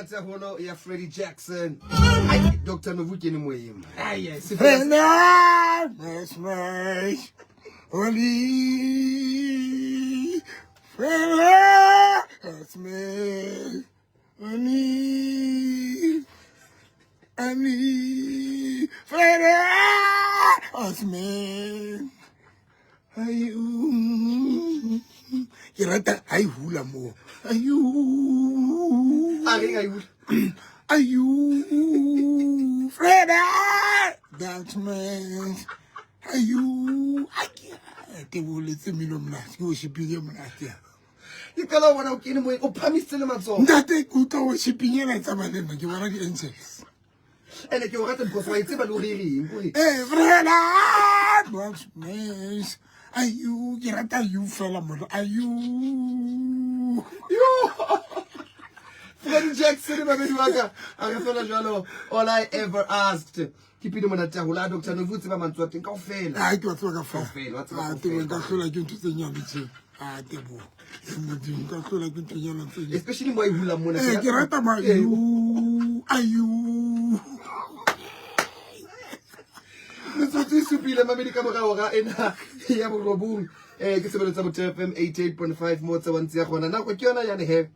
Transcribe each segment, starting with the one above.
monate haholo ya Freddie Jackson. Dr. Novu ke ne moema. Holy Holy Ami Osman Ayu Ke rata ha e hula moo. Ayu A reng a e hula? Ayu Freda That's man Ayu Ke boletse mmino monate ke o shipile monate. Ke qala ho bona o kene moyeng, o phamisitse le matsoho. Ntate ke utlwa o shiping ena e tsamaya le nna ke bona di-angels. Ene ke o rata because wa e tseba le hore e reng kore. Eh, Freda That's man Ayu ke rata you fela mona ayu. Yo! Freddie Jackson babedi wa ka a re fela jwalo all I ever asked ke pina monate haholo a Dr. Novu o tseba mantswe a teng kaofela. A ke wa tseba ka fela. Kaofela, wa tseba Ah, kaofela. tebo nka hlola ke ntho tse nyane tse. Ah, tebo. Eh, Modimo nka hlola ke ntho nyana tse nyane. Especially mo a e hulang mona. Eh, ke rata ma Eh, ayu ayu. Metsotso e supile mamedi ka mora hora ena ya borobong. Eh ke tshebeletso ya Motheo FM 88.5 mo tsewang tse ya gona. Nako ke yona yane he.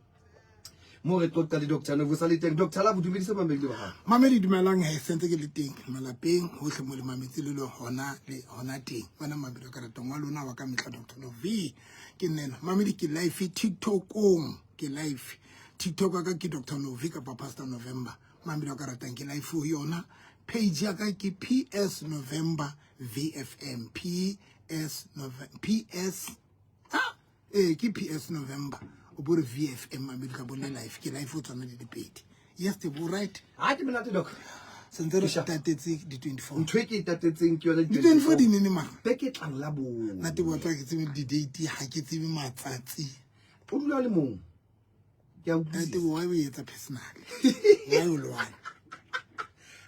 Mo re qoqa le Dr. Novu sa le teng. Dr. Love dumedisa mamedi ba gago. Mamedi dumelang he sentse ke le teng malapeng hohle mo le mametse le le hona le hona teng. Wena mamedi ka ratang wa lona wa ka mehla Dr. Novi. Ke nena mamedi ke live TikTokong ke live. TikTok ka ke Dr. Novi kapa Pastor November. Mamedi wa ka ratang ke live ho yona. Page ya ka ke PS November VFM PS November PS ha ee ke PS November o bo re VFM mamedi ka bone live ke live o tswana le dipedi. Yes Tebo right. Ha ke monate doc. Sentse re Ke sharp. tatetse di 24. Ntho e ke e tatetseng ke yona Di 24 di nene mara. Beke e tlang la bone. Nna Tebo wa tseba ke tsebe di-date ha ke tsebe matsatsi. O dula o le mong. Ke a utlwisisa. Tebo why o etsa personal? Why o lwana?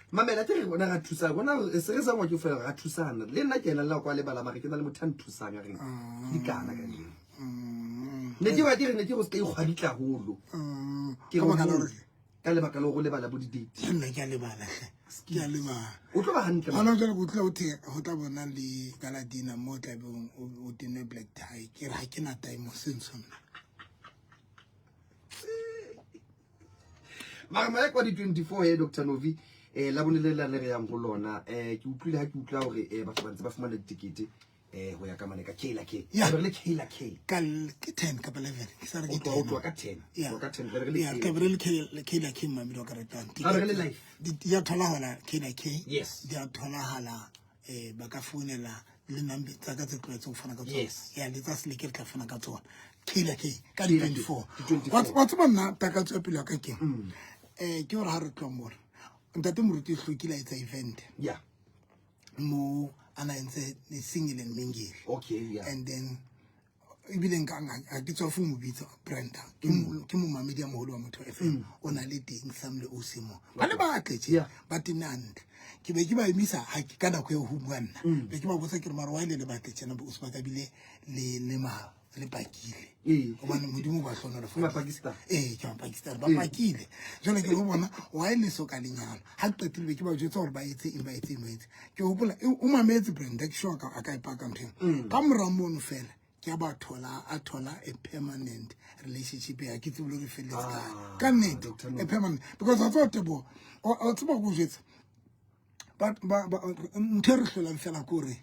Mamela ke re rona ra thusana. Rona se re sa ngwa ke fela ra thusana. Le nna ke ena le kwa lebala mare ke na le motho a nthusang a reng di kana ka jeno. Ne ke ba ke re ne ke go se ka ikgwaditla haholo. Ke Ka re baka la mo- hore ka lebaka la go lebala bo di-date. le nna ke a lebala hle. Ke a lebala. O tlo ba hantle. Gona jwale ke utlwa o the ho tla bona le gala dinner mo o tlabeng o tenne black tie. Ke re ha ke na time sense nna. Mara maya kwa di-24 he Dr. Novi eh la bone le la le re yang ho lona eh ke utlwile ha ke utlwa hore eh batho ba ntse ba fumana ditikete eh ho ya ka mane ka K la K. Yeah. Re le K la K. Ka ke 10 kapa 11 ke sa re O ke tloha o 10. tloha ka 10. Yeah. Tloha ka 10 re le Yeah, K. tla be re le K K la K mamedi wa ka ratang. Tla be re le live. Di a tholahala K la K. Yes. Di a tholahala eh ba ka founela le number tsa ka tse tlwaetseng ho fana ka tsona. Yes. Ya le tsa seleke re tla fana ka tsona. K la K ka di K la K, 24. di 24. Wa tseba nna takatso ya pelo ya ka ke. Eh ke hore ha re tloha mona. Ntate Moruti Hlokile a etsa event. Yeah. Mo ana entse single and mingle. Okay, yeah. And then ebile nka ha ke tswa fo mo bitsa Brenda ke mo ke momamedi ya moholo wa Motho FM o na le teng Sam le Osimo ba le batle tje Yeah. ba tene hantle ke be ke ba emisa ha ke ka nako eo ho bua nna be ke ba botsa ke re mara why le le batle tjena bo ba ka bile le le ma le pakile Ee. hobane Modimo ba hlohonolofaditse. Mapakistan. Ee, ke Mapakistan ba pakile jwale ke ho bona why le so ka lenyalo ha ke qetile be ke ba jwetsa hore ba etse eng ba etse eng ba etse ke hopola o mametse Brenda ke sure a ka e paka ntho eo ka mora mono fela ke a ba thola a thola a permanent relationship ya ke tsebe le hore e felletse kae ka nnete Dr. a permanent because wa tseba Teboho o tseba ko jwetsa ba ntho e re hlolang fela ke hore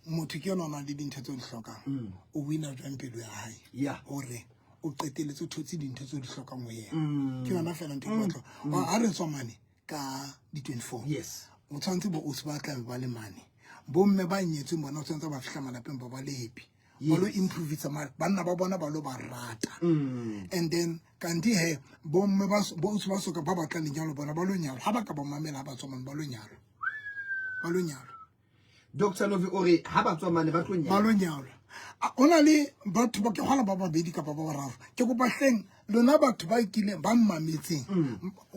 motho ke yona o nang le dintho tse o di hlokang o wina jwang pelo ya hae Yeah. hore o qetelletse o thotse dintho tse o di hlokang ho yena ke yona fela ntho e ke batlang ha re tswa mane ka di 24 Yes. o tshwanetse bo ausi ba tlabe ba le mane bomme ba nyetsweng bona o tshwanetse ba fihla malapeng ba ba le happy ba lo improvisa mare banna ba bona ba lo ba rata and then kanti he bomme ba bo ausi ba soka ba batlang lenyalo bona ba lo nyalwa ha ba ka ba mamela ha ba tswa mane ba lo nyalwa ba lo nyalwa Dr. Novi o re ha ba tswa mane ba tlo ba nyalwa. lo nyalwa O na le batho ba ke kgola ba babedi kapa ba bararo ke kopa hleng lona batho ba kileng ba mmametseng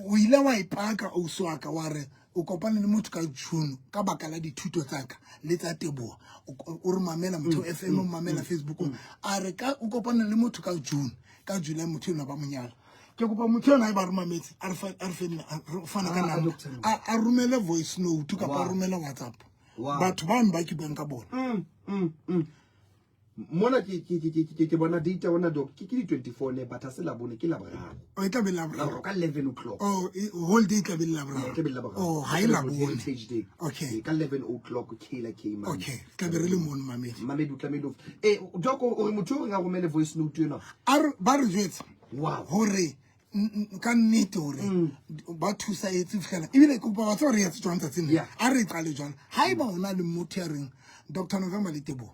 o ile wa ipaka ausi wa ka wa re o kopane le motho ka June ka baka la dithuto tsa ka le tsa Teboho o re mamela Motho FM o mamela Facebook a re ka o kopane le motho ka June ka July motho enwa ba mo nyala. Ke kopa motho ena e ba re mametse a re fana ka namba, a romele voice note kapa a romele WhatsApp. Batho bano ba ke buang ka bona. Mona ke bona date ya bona doc ke di 24 ne, but ha se Labone, ke Laboraro. Oh, e tla be Laboraro. Ka 11 o'clock. Oh, whole day tla be Laboraro. E tla be Laboraro. Oh, ha e Labone. Heritage Day. Okay. Ka 11 o'clock Kela K man. Okay, tla be re le mono, mamedi. Mamedi o tlamehile. Doc, o re motho o re romele voice note ena. A re ba re jwetsa. Wow. Hore ka nnete hore ba thusa etse fihlela ebile ke kopa batho re etse jwang tsatsing le a re qale jwang haeba hona le motho ya reng Dr November le Teboho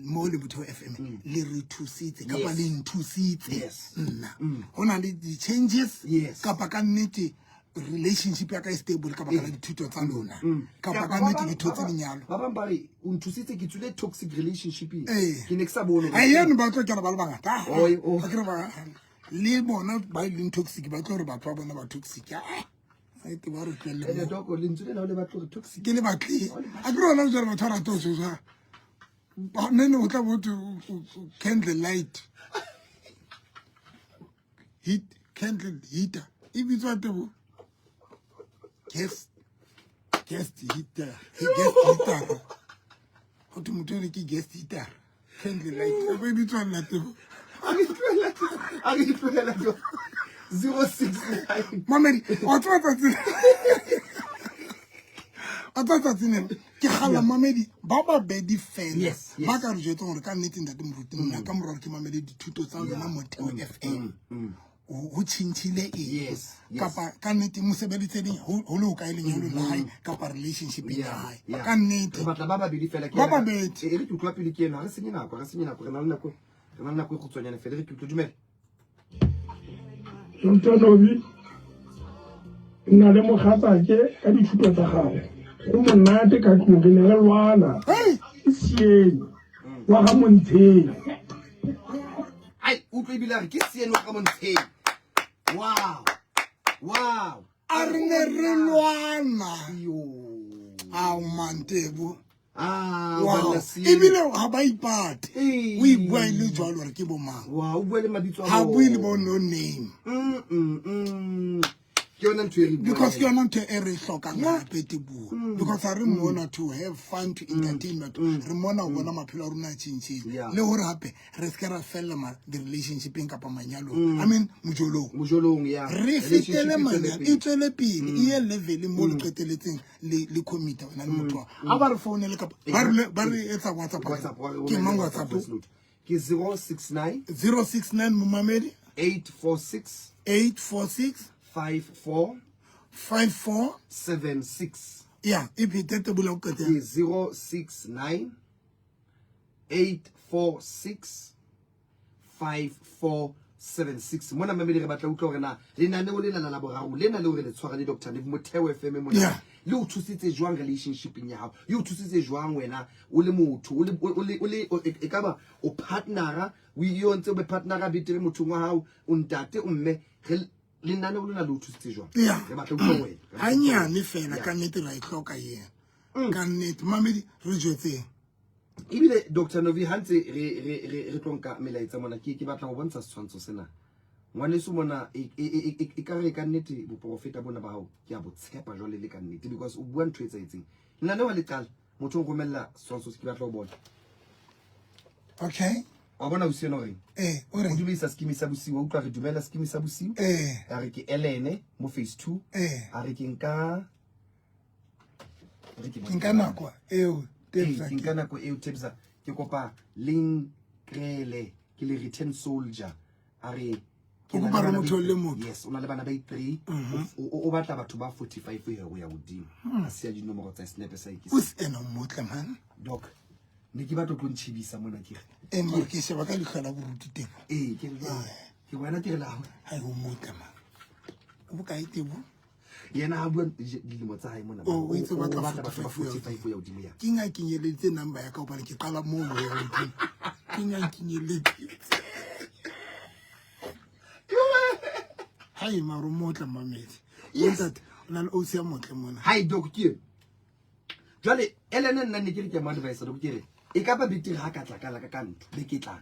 mo le Motheo FM le re thusitse kapa le nthusitse nna ho na le di-changes kapa ka nnete relationship ya ka e stable ka baka la dithuto tsa lona kapa ka nnete ke thotse lenyalo. Ba bang ba re o nthusitse ke tswile toxic relationship, ke ne ke sa bone. Ai eno ba tlo kena ba le bangata a ke re ba le bona ba leng toxic ba tlo re batho ba bona ba toxic ete ba re tlohelle. Doc, lentswe lena o le batlo re toxic? Ke le batle a ke rona jare batho ba rata ho tsosa nene o tla bo candle light heat candle heater e bitswa Tebo guest heater, guest heater. Go thwe motho ene ke guest heater, candle light e bitswa nna Tebo. A re tlohela 069. Mamedi, wa tseba tsatsi a tsa tsatsi nena ke gala mamedi ba babedi fela ba ka re jwetseng gore ka nnete ntate moruti nna ka mora gore ke mamele dithuto tsa lona Motheo FM ho tjhentjhile eng kapa ka nnete mosebeditse ding ho le ho kae lenyalong la hae kapa relationship ya hae ka nnete. Re batla ba babedi fela. Ba babedi. E re ke utlwa pele ke eno, ha re senye nako, re senye nako, re na le nako, re na le nako e kgutshwanyane fela, re ke utlwe. Dumela. Dr Nobi, nna le mogatsake ka dithuto tsa gago go monate ka tlong, re ne re lwana ke Siene wa ga Montsheng. Ai, utlwe ebile a re ke Siene wa ga Montsheng. Wow, wow. A re ne re lwana. Yo. Ao mantebo. Ah, wow. Banna Siene. Ebile ga ba ipate. Ee. O e bua e le jwalo gore ke bo mang. Wow, o bua le mabitso a ga bue le bona. Bo no name. Ke yona ntho e re buang. Because ke yona ntho e re e hlokang gape Teboho, because ga re mona to have fun, to entertain batho, re mona go bona maphelo a rona a tšhentšheng le gore gape re se ke ra felela di-relationshipeng kapa manyalong, I mean mojolong. Mojolong ya. Re fetele Relationship e tswele manyalo pele. E tswele pele e ye level mo le qeteletseng le commita wena le motho wa a ba re founele kapa ba re etsa WhatsApp. WhatsApp wa re Ke mang romele WhatsApp? Voice note. Ke 069 069 momamedi. 846 846 54 54 76. Ya, e phete tebola go Ke qetela. 069 846 5476. Mona mamedi re batla utlwa hore na lenaneo lena la Laboraro lena leo re le tshwara le Dr Neb Motheo FM mona le o thusitse jwang relationshipeng ya hao, e o thusitse jwang wena o le motho o le o le e kaba o partnera o iyo ntse o be partnera betere mothong wa hao, o ntate, o mme, re lenaneo lena le o thusitse jwang? Re batla utlwa wena. Re batla utlwa Hanyane wena. fela ka nnete ra e hloka yena ka nnete mamedi re jwetseng. Ebile Dr Novi, ha ntse re tlo nka melaetsa mona, ke batla ho bontsha setshwantsho sena ngwaneso mona e ka re ka nnete boprofeta bona ba hao ke a bo tshepa jwale le ka nnete, because o bua ntho e etsahetseng lenaneo ha le qala, motho o nromella setshwantsho se ke batla ho bona. Okay. Wa bona ausi ena o reng? O reng? O dumedisa Sekimi sa Bosiu, wa utlwa re dumela Sekimi sa Bosiu. A re ke Elene mo phase 2. A re ke nka re ke Ke nka nako eo. Ee, Tebza. ke nka nako eo Tebza, ke kopa leng krele ke le return soldier, a re ke O na kopa le re bana ba motho le i- motho. Yes, o na le bana ba i3, o batla batho ba 45 ho ya hodimo, a siya dinomoro tsa snepe sa O se ena o motle man. Doc, ne ke batla o tlo ntshebisa mona ke re. Mare ke sheba ka leihlo la boruti Tebo. Ee, ke re ke wena ke re la Hai, o motle man. O bokae Tebo? Yena ha bua dilemo tsa hae mona. O itse o batla O batla batho ba 45 45 ho ya hodimo ya. Ke nga kenyeleditse number ya ka hobane ke qala moo ho ya hodimo. Ke nga kenyeleditse. Hai mare o motle mamedi. Yes. Ntate, o na le ausi ya motle mona. Hai doc, ke eno. Jwale Ellen nna ne ke re ke mo advise doc, ke re e ka ba betere ha ka tla ka la ka ka ntho be ke tla.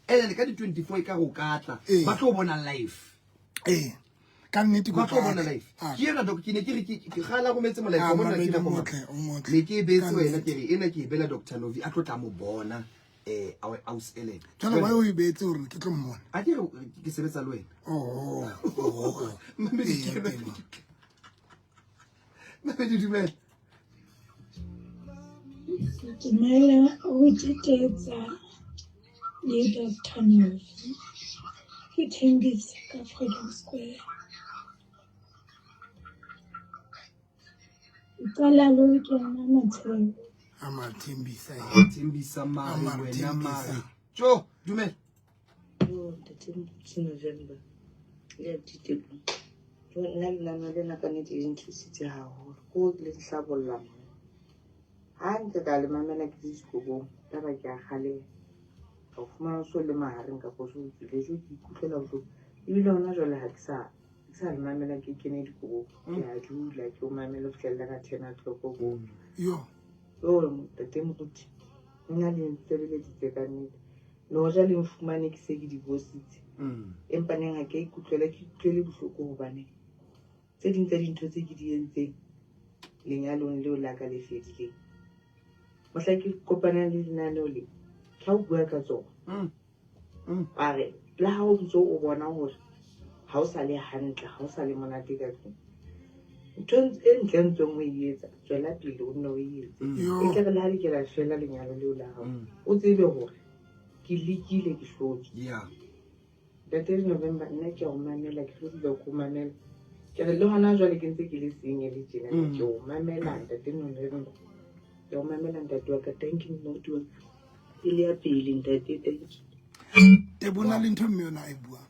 Ellen ka di 24 e ka go ka tla. Ba tlo bona live. Ee, ka nnete Ba tlo bona life. Ke ena doc, ke ne ke re ke gala rometse molaetsa Ah, bona ke mamedi nako mang. motle, o motle. Ne ke e beetse Ka wena nnete. ke re ena ke e bela Dr. Novi a tlo tla mo bona eh aus Ellen. Jwale wa o e beetse hore ke tlo mmona. A ke re ke sebetsa le wena. Oh, oh, oh. Mamedi Ee, ke ena. temo. Mamedi dumela. Dumela o tetsa le Dr. Novi. Ke Thembisa ka Freedom Square. Ke qala le ho kena matshelo. A mathembisa. Thembisa mare Amare, wena Thembisa. mare. Jo, dumela. Yo, ntate Moruti November le abuti Teboho. Jo, nna lenaneo lena ka nnete le nthusitse haholo. Ke hore le nhlabolla moya. Ha nke ka le mamela ke le dikobong, taba ke a kgaleha. Ka o fumana o so le mahareng kapa o so tswile. Jo, ke ikutlwela bohloko. Ebile hona jwale ha ke sa ke sa le mamela ke kene dikobong. Ke a dula ke o mamele ho fihlella ka 10 o'clock bo. Yo. Jo, ntate Moruti, nna le nsebeleditse ka nnete. Le hoja le nfumane ke se ke divorcitse. Empa neng ha ke a ikutlwela, ke ikutlwele bohloko hobane tse ding tsa dintho tse ke di entseng lenyalong leo la ka le fedileng. Mohla ke kopanang le lenaneo le, ke ha o bua ka tsona. Ba re, le ha o ntso o bona hore ha o sa le hantle, ha o sa le monate ka tlung. Ntho e ntle ntseng o e etsa, tswela pele o nne o e etse. Yo. E tla re le ha le ke la fela lenyalo leo la hao, o tsebe hore ke lekile ke hlotswe. Yeah. Ntate November, nna ke a o mamela, ke tlo dula ke o mamela. Ke re le hona jwale ke ntse ke le single tjena, ke o mamela ntate November. Ke o mamela ntate wa ka, thank you moruti wa ka. E le ya pele ntate, thank you. Tebo na le ntho mme yona a e buang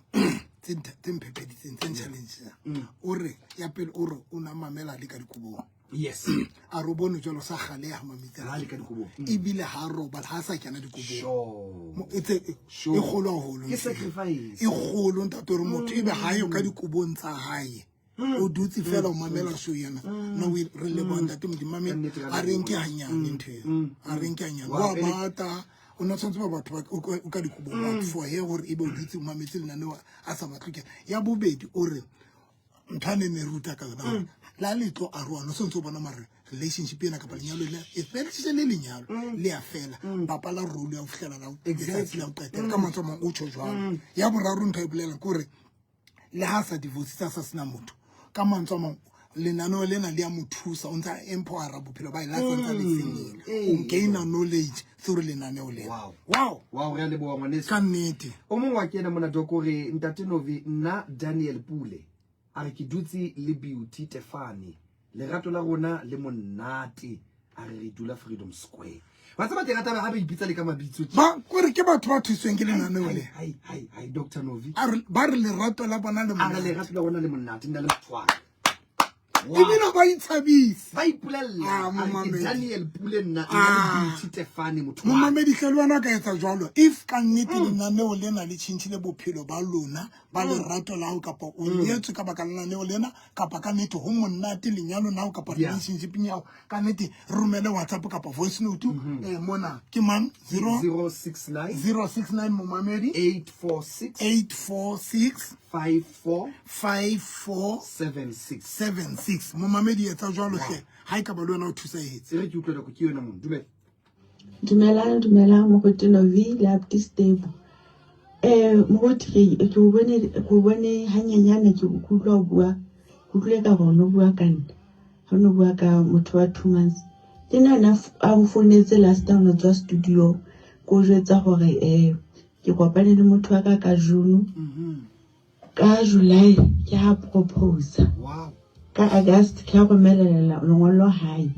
tse mphepeditseng, tse nchallengesang. O re ya pele o re o na mamela le ka dikobong. Yes. A re o bone jwalo sa kgaleha mametsi a Ha le ka dikobong. Ebile ha robala, ha sa kena dikobong. Sure. Mo, e tse, e Sure. kgolo haholo Ke ntho eo. sacrifice. E kgolo ntate hore motho ebe ha yo ka dikobong tsa hae. O dutse fela o mamela show ena. No we re leboha ntate Modimo mame Ka nnete ka a re nke leboha. hanyane ntho eo. A re nke hanyane. Wa Wa pele- bata o na tshwanetse ba batho ba o ka dikobong ba for he hore ebe o dutse o mametse lenaneo a sa batle kena. Ya bobedi o re ntho a neng e ruta ka yona hore la le tlo arohana o sentse o bona mare relationship ena kapa lenyalo le e fedisitse le lenyalo le a fela bapala role ya ho fihlela la letsatsi la ho qetela ka mantswe a mang o tjho jwalo. Ya boraro ntho a e bolelang ke hore le ha sa divorce sa sena motho ka mantswe a mang lenaneo lena le a mo thusa o ntse a empowera bophelo ba hae le ha santse a le single. O gaina knowledge through lenaneo lena. Wow. Wow. Wow, re a leboha ngwaneso. Ka nnete. O mong wa kena mona Doc o re Ntate Novi nna Daniel Pule a re ke dutse le Beauty Tefane lerato la rona le monate a re re dula Freedom Square. Wa tseba ke rata ha ba ipitsa le ka mabitso tje. Ba kore ke batho ba thusweng ke lenaneo le. Hai hai hai Dr. Novi. A re ba re lerato la bona le A re monate. lerato la rona le monate nna le motho wa ka. Wow. Ebile ba itshabisa. Ba ipolella. Ah, A re ke momamedi. Daniel Pule nna nna le Ah. Beauty Tefane motho wa ka. Momamedi hle le wena o ka etsa jwalo. If ka nnete lenaneo lena le tjhentjhile bophelo ba lona ba lerato la hao kapa o nyetswe ka baka la lenaneo lena kapa ka nnete ho monate lenyalo la hao kapa relationship-eng ya hao, ka nnete romele WhatsApp kapa voice note. Mona ke mang? Zero 069 069 momamedi. 846 846 54 54 76. 76. Momamedi etsa jwalo hle. Ha e ka ba le wena o thusahetse. E re ke utlwe nako ke yona mona. Dumela. Dumelang, dumelang Moruti Novi le abuti Stebo. Moruti re ke o bone, ke o bone hanyenyane ke utlwa o bua, ke utlwile ka hore o no bua ka nna. Ha o no bua ka motho wa 2 months. Ke nna a nfounetse last time o tswa studio, ke o jwetsa hore ke kopane le motho wa ka ka June. Ka July ke ha propose. Wow. Ka August ke ha romela lengolo hae.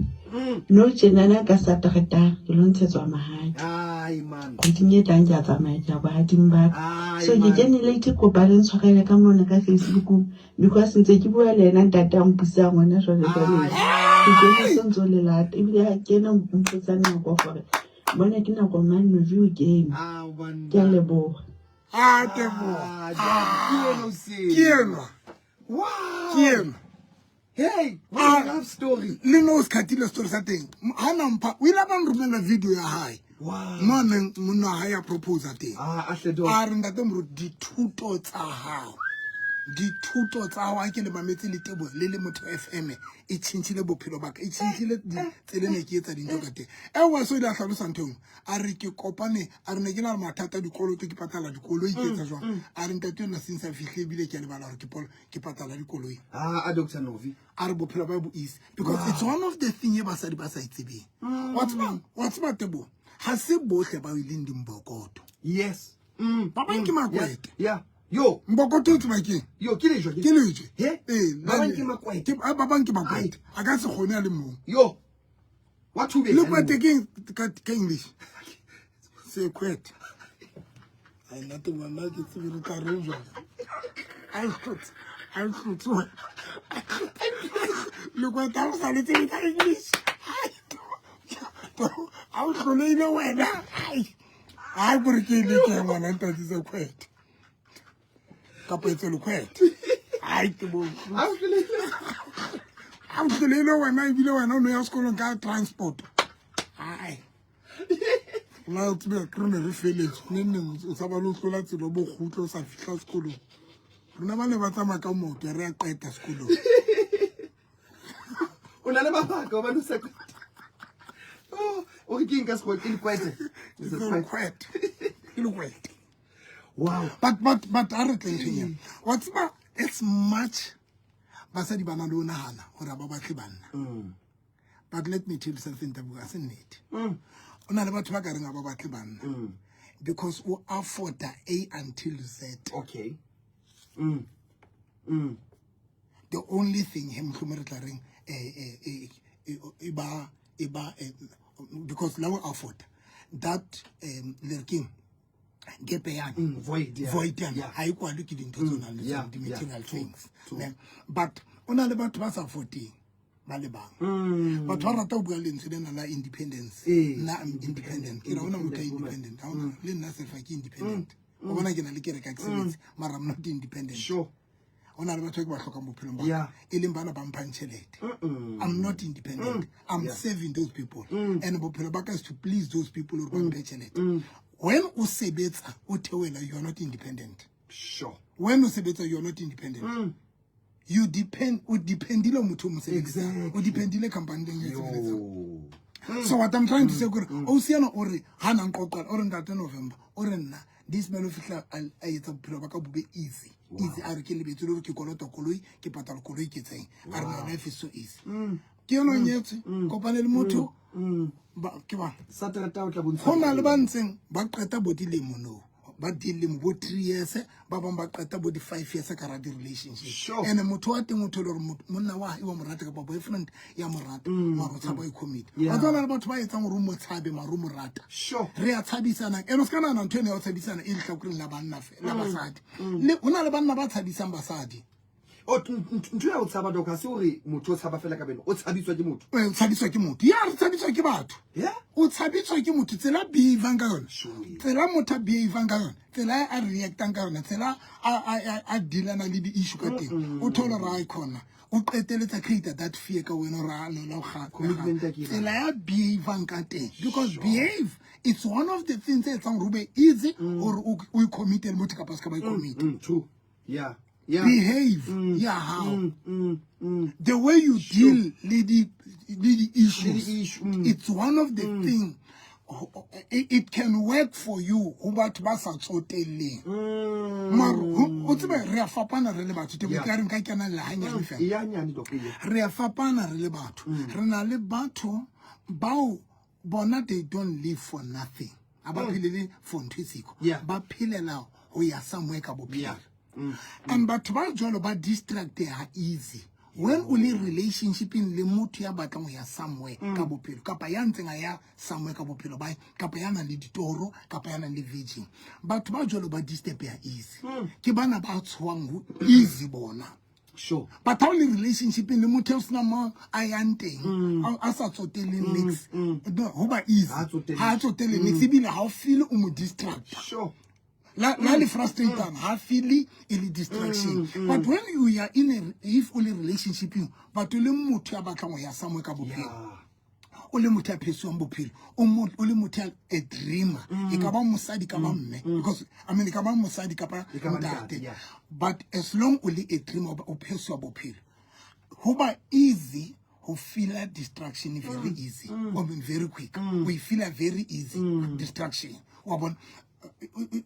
No tjenana ka Satereta ke lo ntshetswa mahadi. Ai man. Kgweding e tlang ke a tsamaya ke ya bohading ba ka. Ai, So ke man. kene late kopa le ntshwarele ka mona ka Facebook because ntse ke bua le yena ntate a mpusang hona jwale jwale. Ai. Ke kene se ntse o le lata ebile ha kene mpotsa nako gore bona ke nako mang Novi o kene. Ah, banna. Ke a leboha. Ah, Teboho. Ah, ke enwa o sele. Ke enwa. Wow. Ke enwa. Hey, what Ah. a love story. Le no se khatile story sa teng. Ha na mpha, o ile a ba nromella video ya hae. Wow. Mo a neng monna wa hae a proposa teng. Ah, a hle dog. A re ntate Moruti, dithuto tsa hao Dithuto tsa hao ha ke le mametse le Teboho le le Motho FM e tjhentjhile bophelo ba ka, e tjhentjhile tsela e ne ke etsa dintho ka teng. Eo wa so ile a hlalosa ntho e nngwe. A re ke kopane, a re ne ke na le mathata a dikoloto, ke patala dikoloi, ke etsa jwang. A re ntate ona since a fihle ebile ke a lebala hore ke polo ke patala dikoloi. Ah, a Dr. Novi. A re bophelo ba bo easy because it's one of the thing e basadi ba sa e tsebeng. Wa tseba, wa tseba Teboho, ha se bohle ba ileng dimbokoto. Yes. Ba bang ke makwete. Yeah. Yo. Mbokoto o tseba keng? Yo, ke lejwe. Ke lejwe. He? Ee, Ba bang ke makwete. Ke, ba bang ke makwete. A ka se kgone a le mong. Yo. Wa thubeng. Le kwete ke ka English. Sekwete. Ai nna te bona ke tsebe re tla reng jwang. Ai hlotse. Ai hlotse wena. Le kwete ha o sa le tsebe ka English. Ai. Ha o hloleile wena. Ai. Ai gore ke ile ke ngwana ntate Sekwete. Kapa etse lekwete. Ai ke bo. Ha o hloleile. Ha o hloleile wena ebile wena o no ya sekolong ka transport. Ai. La o tsebe ke rone re feletse. Neng neng o sa ba le o tlola tsela bo kgutlo o sa fihla sekolong. Rona ba ne ba tsamaya ka maoto re a qeta sekolong. O na le mabaka hobane o sa qeta. Oh, o re ke eng ka sekgowa ke lekwete. Lekwete. Ke lekwete. Wow. But a re tleng ntho ena. Wa tseba it's much basadi ba na le ho nahana hore ha ba batle banna. But let me tell you something, Teboho, ha se nnete. O na le batho ba ka reng ha ba batle banna. Because o afforda A until Z. Okay. The only thing he mohlomong re tla reng e ba e ba because la o afford that le re keng gepe yane Void, yeah. void yane Yeah. ha e kwalwe ke dintho tse o nang le tsona, di-material things. Ne? But o na le batho ba sa affordeng ba le bang. Batho ba rata ho bua lentswe lena la independence. Nna I'm independent. Ke re ha hona motho a independent. Ha hona le nna self ke independent. O bona ke na le kereke ha ke sebetse, mara I'm not independent. Sure. Ho na le batho ba ke ba hlokang bophelong ba ka. Yeah. E leng bana ba mphang tjhelete. I'm not independent. I'm serving those people. And bophelo ba ka is to please those people hore ba mphe tjhelete. When o sebetsa, o theohela, you are not independent. Sure. When o sebetsa, you are not independent. You depend, o dependile motho o mo sebedisang. Exactly. O dependile company e sebedisang. Yo. So what I'm trying to say kore o siana o re ha na nqoqela o re ntate November o re nna this man o fihla a etsa bophelo ba ka bo be easy. Easy a re ke lebetse le hore ke kolota koloi, ke patala koloi ke tseng. A re my life is so easy. Ke yona o nyetswe, kopane le motho ba ke ba. Satereta o tla bontsha. Ho na le ba ntseng ba qeta bo dilemo no. Ba dilemo bo 3 years, ba bang ba qeta bo di 5 years ka ra di relationship. Sure. And motho wa teng o thole hore monna wa hae wa mo rata kapa boyfriend ya mo rata, mara o tshaba ho commit. Yeah. Wa tseba le batho ba etsang hore o mo tshabe mara o mo rata. Sure. Re a tshabisana. Ene o ska nahana ntho ena ya ho tshabisana e lehlakoreng la banna la basadi. Le ho na le banna ba tshabisang basadi. O ntho ya ho tshaba doc ha se hore motho o tshaba fela ka beno, o tshabiswa ke motho. O tshabiswa ke motho. Ya re tshabiswa ke batho. Yeah. O tshabiswa ke motho tsela behavang ka yona. Sure. Tsela motho a behavang ka yona, tsela a reactang ka yona, tsela a dealana le di-issue ka teng. O thole hore a khona. O qetelletsa create that fear ka wena hore a no la ho Commitment ya ke Tsela ya behavang ka teng. Because behave it's one of the things tse etsang hore o be easy hore o e commit le motho kapa o ska ba e commit. True. Yeah. Yeah. Behave ya hao. The way you deal le di issues, Le di issue, it's one of the thing. It can work for you ho batho ba sa tsotelleng. Mara o tsebe re a fapana re le batho, tebo Yeah. ke a re nka kena le hanyane fela. Ya nyane doc, yeah. Re a fapana re le batho. Re na le batho bao bona they don't live for nothing. Ha ba phelele for ntho e siko. Yeah. Ba phelela ho ya somewhere ka bophelo. Yeah. And batho ba jwalo ba distracteha easy. When o le relationshipeng le motho ya batlang ho ya somewhere ka bophelo, kapa ya ntseng a ya somewhere ka bophelo ba hae, kapa ya nang le ditoro, kapa ya nang le virgin. Batho ba jwalo ba disturbeha easy. Ke bana ba tshohang ho easy bona. Sure. But ha o le relationshipeng le motho eo senang mo a yang teng, a sa tsotelleng niks. No, ho ba easy. Ha a tsotelle. Ha a tsotelle niks, ebile ha o feel o mo distract. Sure. La le frustrated, ha feel e le distraction. But when you are in a, if o le relationship, but o le motho ya batlang ho ya somewhere ka bophelo. Yeah. o le motho ya phesiwang bophelo o le motho a dreamer mm. e ka ba mosadi ka ba mm. mme mm. because i mean e ka ba mosadi kapa ntate but as long o le a dreamer o phesiwa bophelo ho ba easy ho feela distraction very easy I mean very quick o e feela very easy distraction wa bona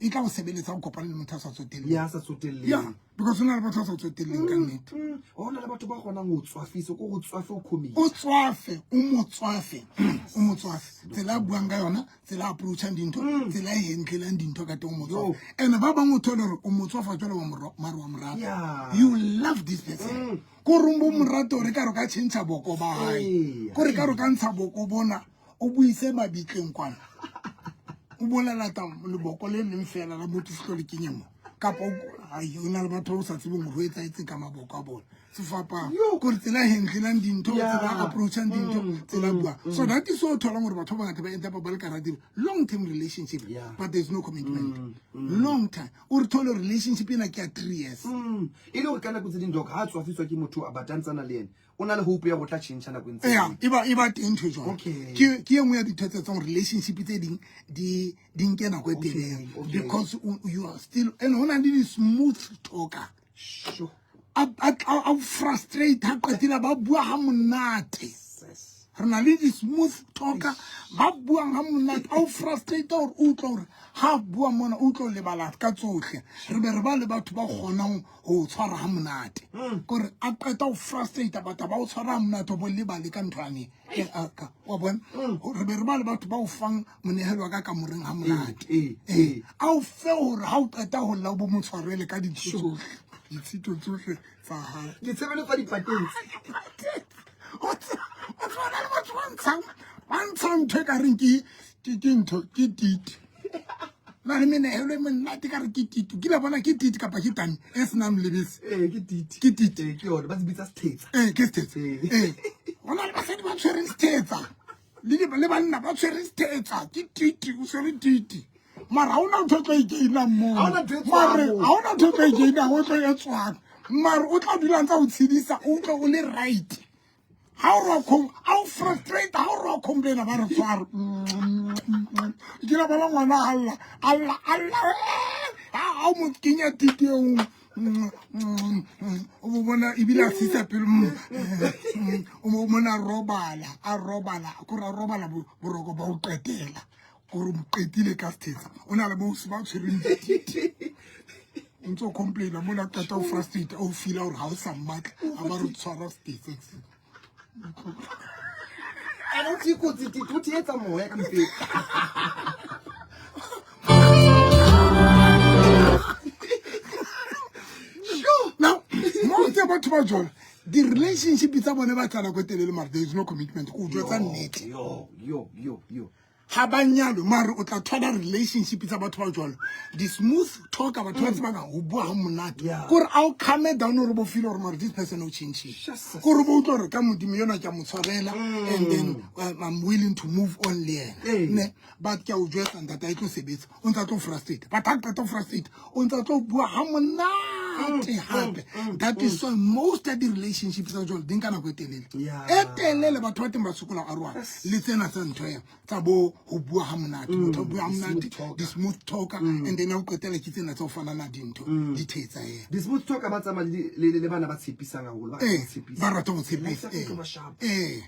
e tla go sebeletsa go kopana le motho a sa tsotelleng ya sa tsotelleng ya because o na le batho ba sa tsotelleng ka nnete go na le batho ba kgonang go tswafisa ko go tswafe o comedy o tswafe o mo tswafe o mo tswafe tsela a buang ka yona tsela a approachang dintho tsela e handlelang dintho ka teng o mo tswafe and ba bangwe o thole gore o mo tswafa jalo wa mare wa morata you love this person ko reng bo morato re ka re ka change boko ba hae ko re ka re ka ntsha boko bona o buise mabitleng kwana o bolela ta leboko le leng fela la motho fitlho le kenye mo kapa ai o na le batho ba o sa tsebeng gore o etsaetseng ka maboko a bone sefapang kore tsela e handlelang dintho tsela a approachang dintho tsela bua so that is so o tholang gore batho ba bangata ba end up ba le kara long term relationship but there's no commitment long time o re thole relationship ena ke ya 3 years e le gore ka nako tse ding doc ha a tswafiswa ke motho a batantsana le ene o na le hope ya go tla change nako e ntse ya e ba e ba teng ntho e jwalo Okay. ke ke e nngwe ya dintho tse etsang relationship tse ding di di nke nako e telele because you are still and ho na le di-smooth talker Sure. a frustrate ha qetile ba bua ha monate Yes. re na le di-smooth talker ba buang ha monate a o frustrate gore o utlwa gore ha bua mona o utlwa o lebala ka tsotlhe re be re ba le batho ba kgonang go tshwara ha monate kore a qeta go frustrate batho ba o tshwara ha monate o bo lebale ka ntho yane wa bona re be re ba le batho ba o fang monehelo wa ka kamoreng ha monate Ee, a o fe gore ha o qeta go lla o bo mo tshwarele ka dintho tsotlhe ditshito tsotlhe tsa hae ditshebeletso tsa dipateng o tshwana le batho ba ntshang ntho e ka reng ke ntho ke titi na le menehelo e monate ka re ke titi ke la bona ke titi kapa ke tami e senang lebese ee ke titi ke titi ee ke yone ba se bitsa sethetsa ee ke sethetsa Ee. ee go na le basadi ba tshwereng sethetsa le banna ba tshwere sethetsa ke titi o tshwere titi mara ga ona ntho e tlo e gainang moo Ha hona ntho e tswang mare moo. ga ona ntho e tlo e gainang o tlo e tswang mare o tla dula ntse a o tshedisa o utlwe o le right ha o re a o frustrate ha o re wa complaina ba re tshware ke la bona ngwana a lla a lla a lla ha o mo kenya titi eo o mo bona ebile a sisa pelo o mo bona robala a robala kore a robala boroko ba o qetela kore mo qetile ka sethetsa o na le bo ba tshwereng dititi o ntse o complaina mona qeta o frustrate o feela gore ga o sa mmatla a ba re tshwara sethetsa ene o tee kotsi titi o theetsa moya ka mpeng now most ya batho ba jalo di-relationship tsa bone ba tla nako e telele mare there is no commitment ko o jwetsa nnete yo yo yo yo ga ba nyalwe mare o tla thola relationship tsa batho ba jalo di-smooth talker batho ba tsebang go bua ga monate kore a o calme down gore bo feel gore mare this person o changile kore bo utlwa gore ka modimo yona ke a mo tshwarela and then I'm willing to move on le ena ne but ke a o jwetsa ntate a e tlo sebetsa o ntse a tlo frustrate but ha qeta ho frustrate o ntse a tlo bua ga monate gape that is why most ya di-relationship tsa jalo di nka nako e telele e telele batho ba teng ba sokola go aroana le tsena tsa ntho ena tsa bo ho bua ha monate motho o bua ha monate di-smooth talker and then a o qetela ke tsena tsa ho fanana dintho di thetsa ena di-smooth talker ba tsamaya le bana ba tshepisang haholo ba rata ee ho tshepisa. ba rata go tshepisa Life ya tlo ba sharp. ee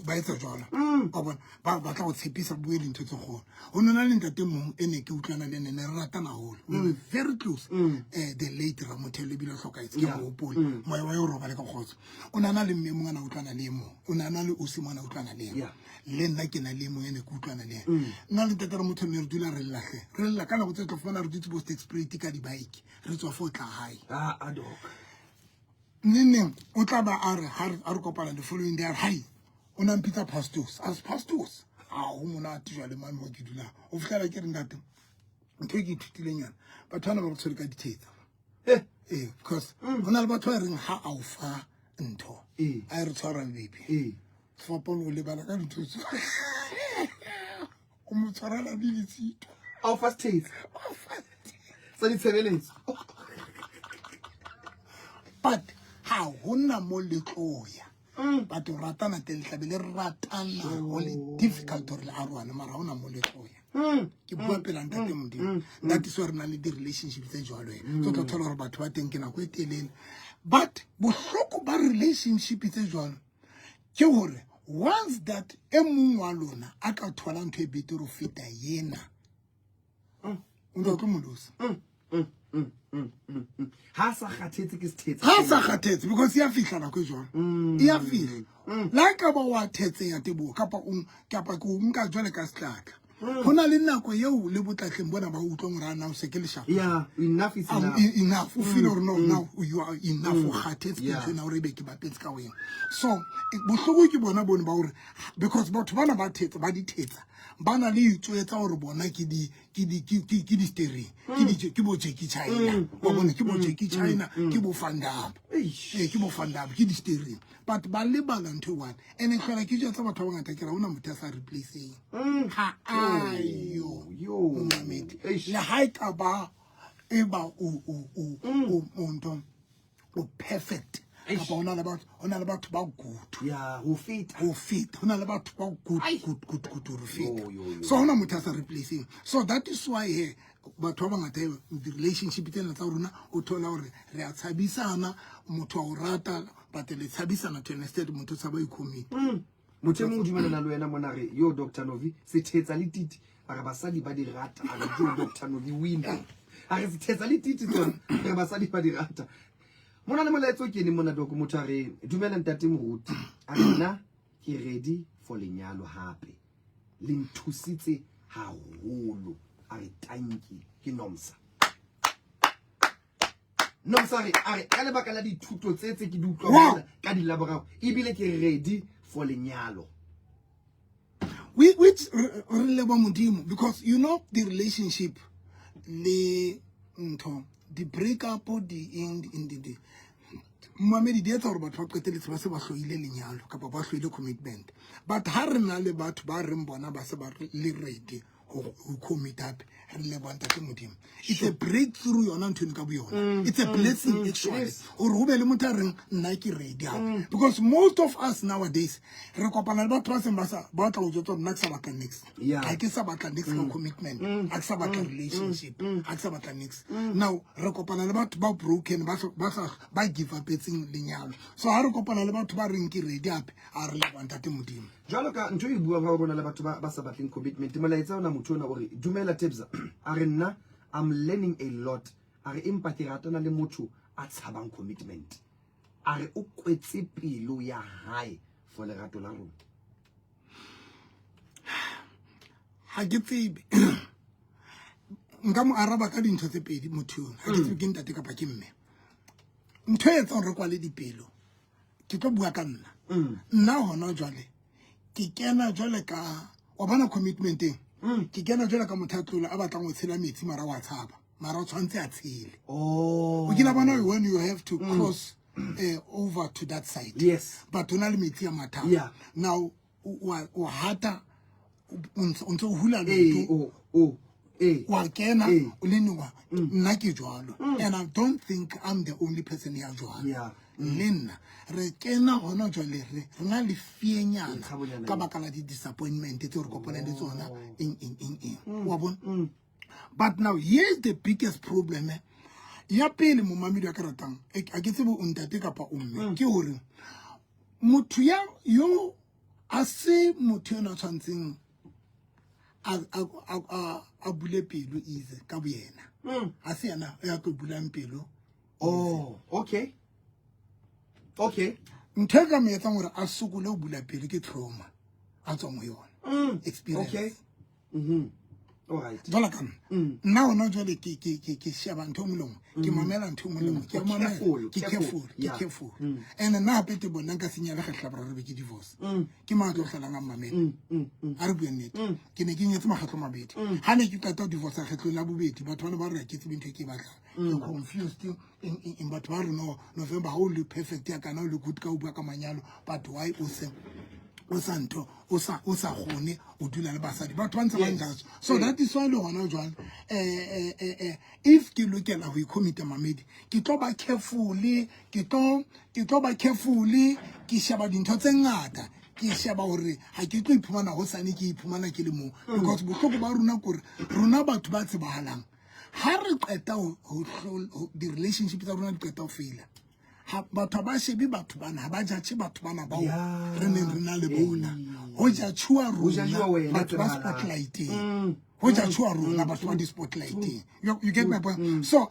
ba etsa jalo wa bona ba batla go tshepisa bue dintho tse kgolo go nna le ntate mong e ne ke utlwana le ene ne re ratana haholo we were very close the late Ramothelo ebile o hlokahetse ke mo hopole moya wa yo robale ka kgotso o ne a na le mme mongwe a na utlwana le e mong o ne a na le osi mongwe a na utlwana le ena le nna ke na le e mongwe ene ke utlwana le ena nna le ntate Ramothelo ne re dula re llahle re lla ka nako tse tlo fumana re dutse bo Sterkspruit ka di-bike re tswa fo tla hae Ah, ah, doc. Neneng o tla ba a re ha re kopana the following day a re hai o na mpitsa pastors as pastors a ho monate jwale mane mo ke dulang o fitlhela ke re ntate ntho e ke ithutileng yona batho bana ba re tshwere ka dithetsa ee because go na le batho ba reng ha a o fa ntho a e re tshwara baby sefapano o lebala ka dintho tse o mo tshwarela le ditshito a o fa sethetsa tsa ditshebeletso but ha hona mo le tlo ya But o ratana teng le tlabe le ratana go le difficult gore le aroane mara ga ona mo le tloya. Ke bua pela ntate Modimo. That is why re na le di-relationship tse jwalo e. So tla thola gore batho ba teng ke nako e telele. But bohloko ba relationship tse jwalo ke hore once that e mong wa lona a ka thola ntho e betere ho feta yena, o ntse o tlo mo losa. Ha sa kgathetse ke sethetsa. Ha sa kgathetse because ya fihla nako e jwalo. E ya fihla. Le ha ka ba wa thetseya Teboho kapa o kapa ke o nka jwale ka setlatla. Ho na le nako eo le botlatleng bona ba utlwang hore a na o se ke leshano. Yeah, enough is enough. Enough. O feel hore no, now you are enough. O kgathetse ke ntho ena hore ebe ke bapetse ka wena. So, bohloko ke bona bone ba hore because batho bana ba thetsa, ba di thetsa. Ba na le itswetsa hore bona ke di ke di ke ke ke di steering. Ke di ke bo Jackie China. Wa bona ke bo Jackie China, ke bo Van Damme. Eish. Ee, ke bo Van Damme, ke di steering. But ba lebala ntho e one. And hlola ke jwetsa batho ba bangata ke re ha hona motho ya sa replace-eng. Ha ayo. Yo. Momamedi. Eish. Le ha e ka ba e ba o o o o o ntho o perfect. Eish. Kapa hona le batho, hona le batho ba good. Ya, ho feta. Ho feta. Hona le batho ba good, good, good, good ho feta. Yo, yo, yo. So hona motho a sa replacing. So that is why he batho ba bangata di-relationship tsena tsa rona o thola hore re a tshabisana, motho a o rata but le tshabisana to an extent motho o tshaba ho i-commit. Motho e mong o dumellana le wena mona re yo Dr. Novi sethetsa le titi a re basadi ba di rata a re yo Dr. Novi win a re sethetsa le titi tsona re basadi ba di rata. Mona le molaetsa o keneng mona doko motho a re dumela ntate moruti a re nna ke ready for lenyalo hape le nthusitse haholo a re tanki ke Nomsa. Nomsa re a re ka lebaka la dithuto tse tse ke di utlwang mona ka di laboraro ebile ke ready for lenyalo. Which re leboha Modimo because you know the relationship le ntho di break up di eng di eng di di momamedi di etsa hore batho ba qetelletse ba se ba hloile lenyalo kapa ba hloile commitment. But ha re na le batho ba reng bona ba se ba le ready ho commit up, re leboha ntate Modimo. It's a breakthrough yona ntho eno ka boyona. It's a blessing actually. Hore ho be le motho a reng nna ke ready hape. Because most of us nowadays re kopana le batho ba seng ba sa ba tla o jwetsa nna ke sa batla niks. Ha ke sa batla niks ka commitment, ha ke sa batla relationship, ha ke sa batla niks. Now re kopana le batho ba broken ba ba sa ba give up-etseng lenyalo. So ha re kopana le batho ba reng ke ready hape, a re leboha ntate Modimo. Jwalo ka ntho e buang ha o bona le batho ba sa batleng commitment, molaetsa ona motho ona o re dumela Tebza a re nna I'm learning a lot a re empa ke ratana le motho a tshabang commitment a re o kwetse pelo ya hae for lerato la rona. Ha ke tsebe nka mo araba ka dintho tse pedi motho yona. Ha ke tsebe ke ntate kapa ke mme. Ntho e etsang re kwale dipelo ke tlo bua ka nna. Nna hona jwale ke kena jwale ka wa bona commitment-eng. Ke kena jwale ka motho a tlola a batlang ho tshela metsi mara wa tshaba mara o tshwantse a tshele. O kile bona when you have to cross over to that side. Yes. But o na le metsi a mathata. Yeah. Now o hata o ntse o hula leoto. Wa kena o le nngwe. Nna ke jwalo. And I don't think I'm the only person ya jwalo. Yeah. Le nna re kena hona jwale re na le fienyana Letshabonyana ka eo. baka la di-disappointment tseo re kopanang le tsona eng eng eng eng. Wa bona? But now here's the biggest problem. Ya pele momamedi wa ka ratang, a ke tsebe o ntate kapa o mme, ke hore motho ya yo a se motho ena a tshwantseng a bule pelo easy ka boyena. A se yena ya tlo bulang pelo. Oh, okay. Okay. Ntho e ka mo etsang hore a sokole ho bula pelo ke trauma a tswang ho yona. Experience. Okay. All right. Jwalo ka nna. Nna hona jwale ke sheba ntho e nngwe le nngwe. Ke mamela ntho e nngwe le nngwe. Ke O mamela. careful, Ke careful. careful, ke Yeah. careful. And nna hape te bona nka senyale kgetlo la boraro be ke divorce. Ke mang a tlo hlolang a mmamela? A re bue nnete. Ke ne ke nyetse makgetlo a mabedi. Ha ne ke qeta ho divorce kgetlong la bobedi, batho bana ba re ha ke tsebe ntho e ke e batlang. Ke confused. Eng, eng, eng, batho ba re no, November ha o le perfect ya kana o le good ka o bua ka manyalo, but why o se? O sa ntho o sa o sa kgone o dula le basadi batho ba ntse ba njalo. So that is why le gona jwale if ke lokela ho icommita mamedi, ke tlo ba careful, ke tlo ba careful, ke sheba dintho tse ngata, ke sheba hore ha ke tlo iphumana hosane ke iphumana ke le moo, because bohloko ba rona kore rona batho ba tsebahalang, ha re qeta ho di-relationship tsa rona di qeta ho faila, ha batho ba shebe batho bana, ha ba judge batho bana bao re neng re na le bona, ho judguwa Ho judguwa rona wena batho ba tsebahalang. spotlighteng, ho judguwa rona batho ba di-spotlighteng. You get my point? So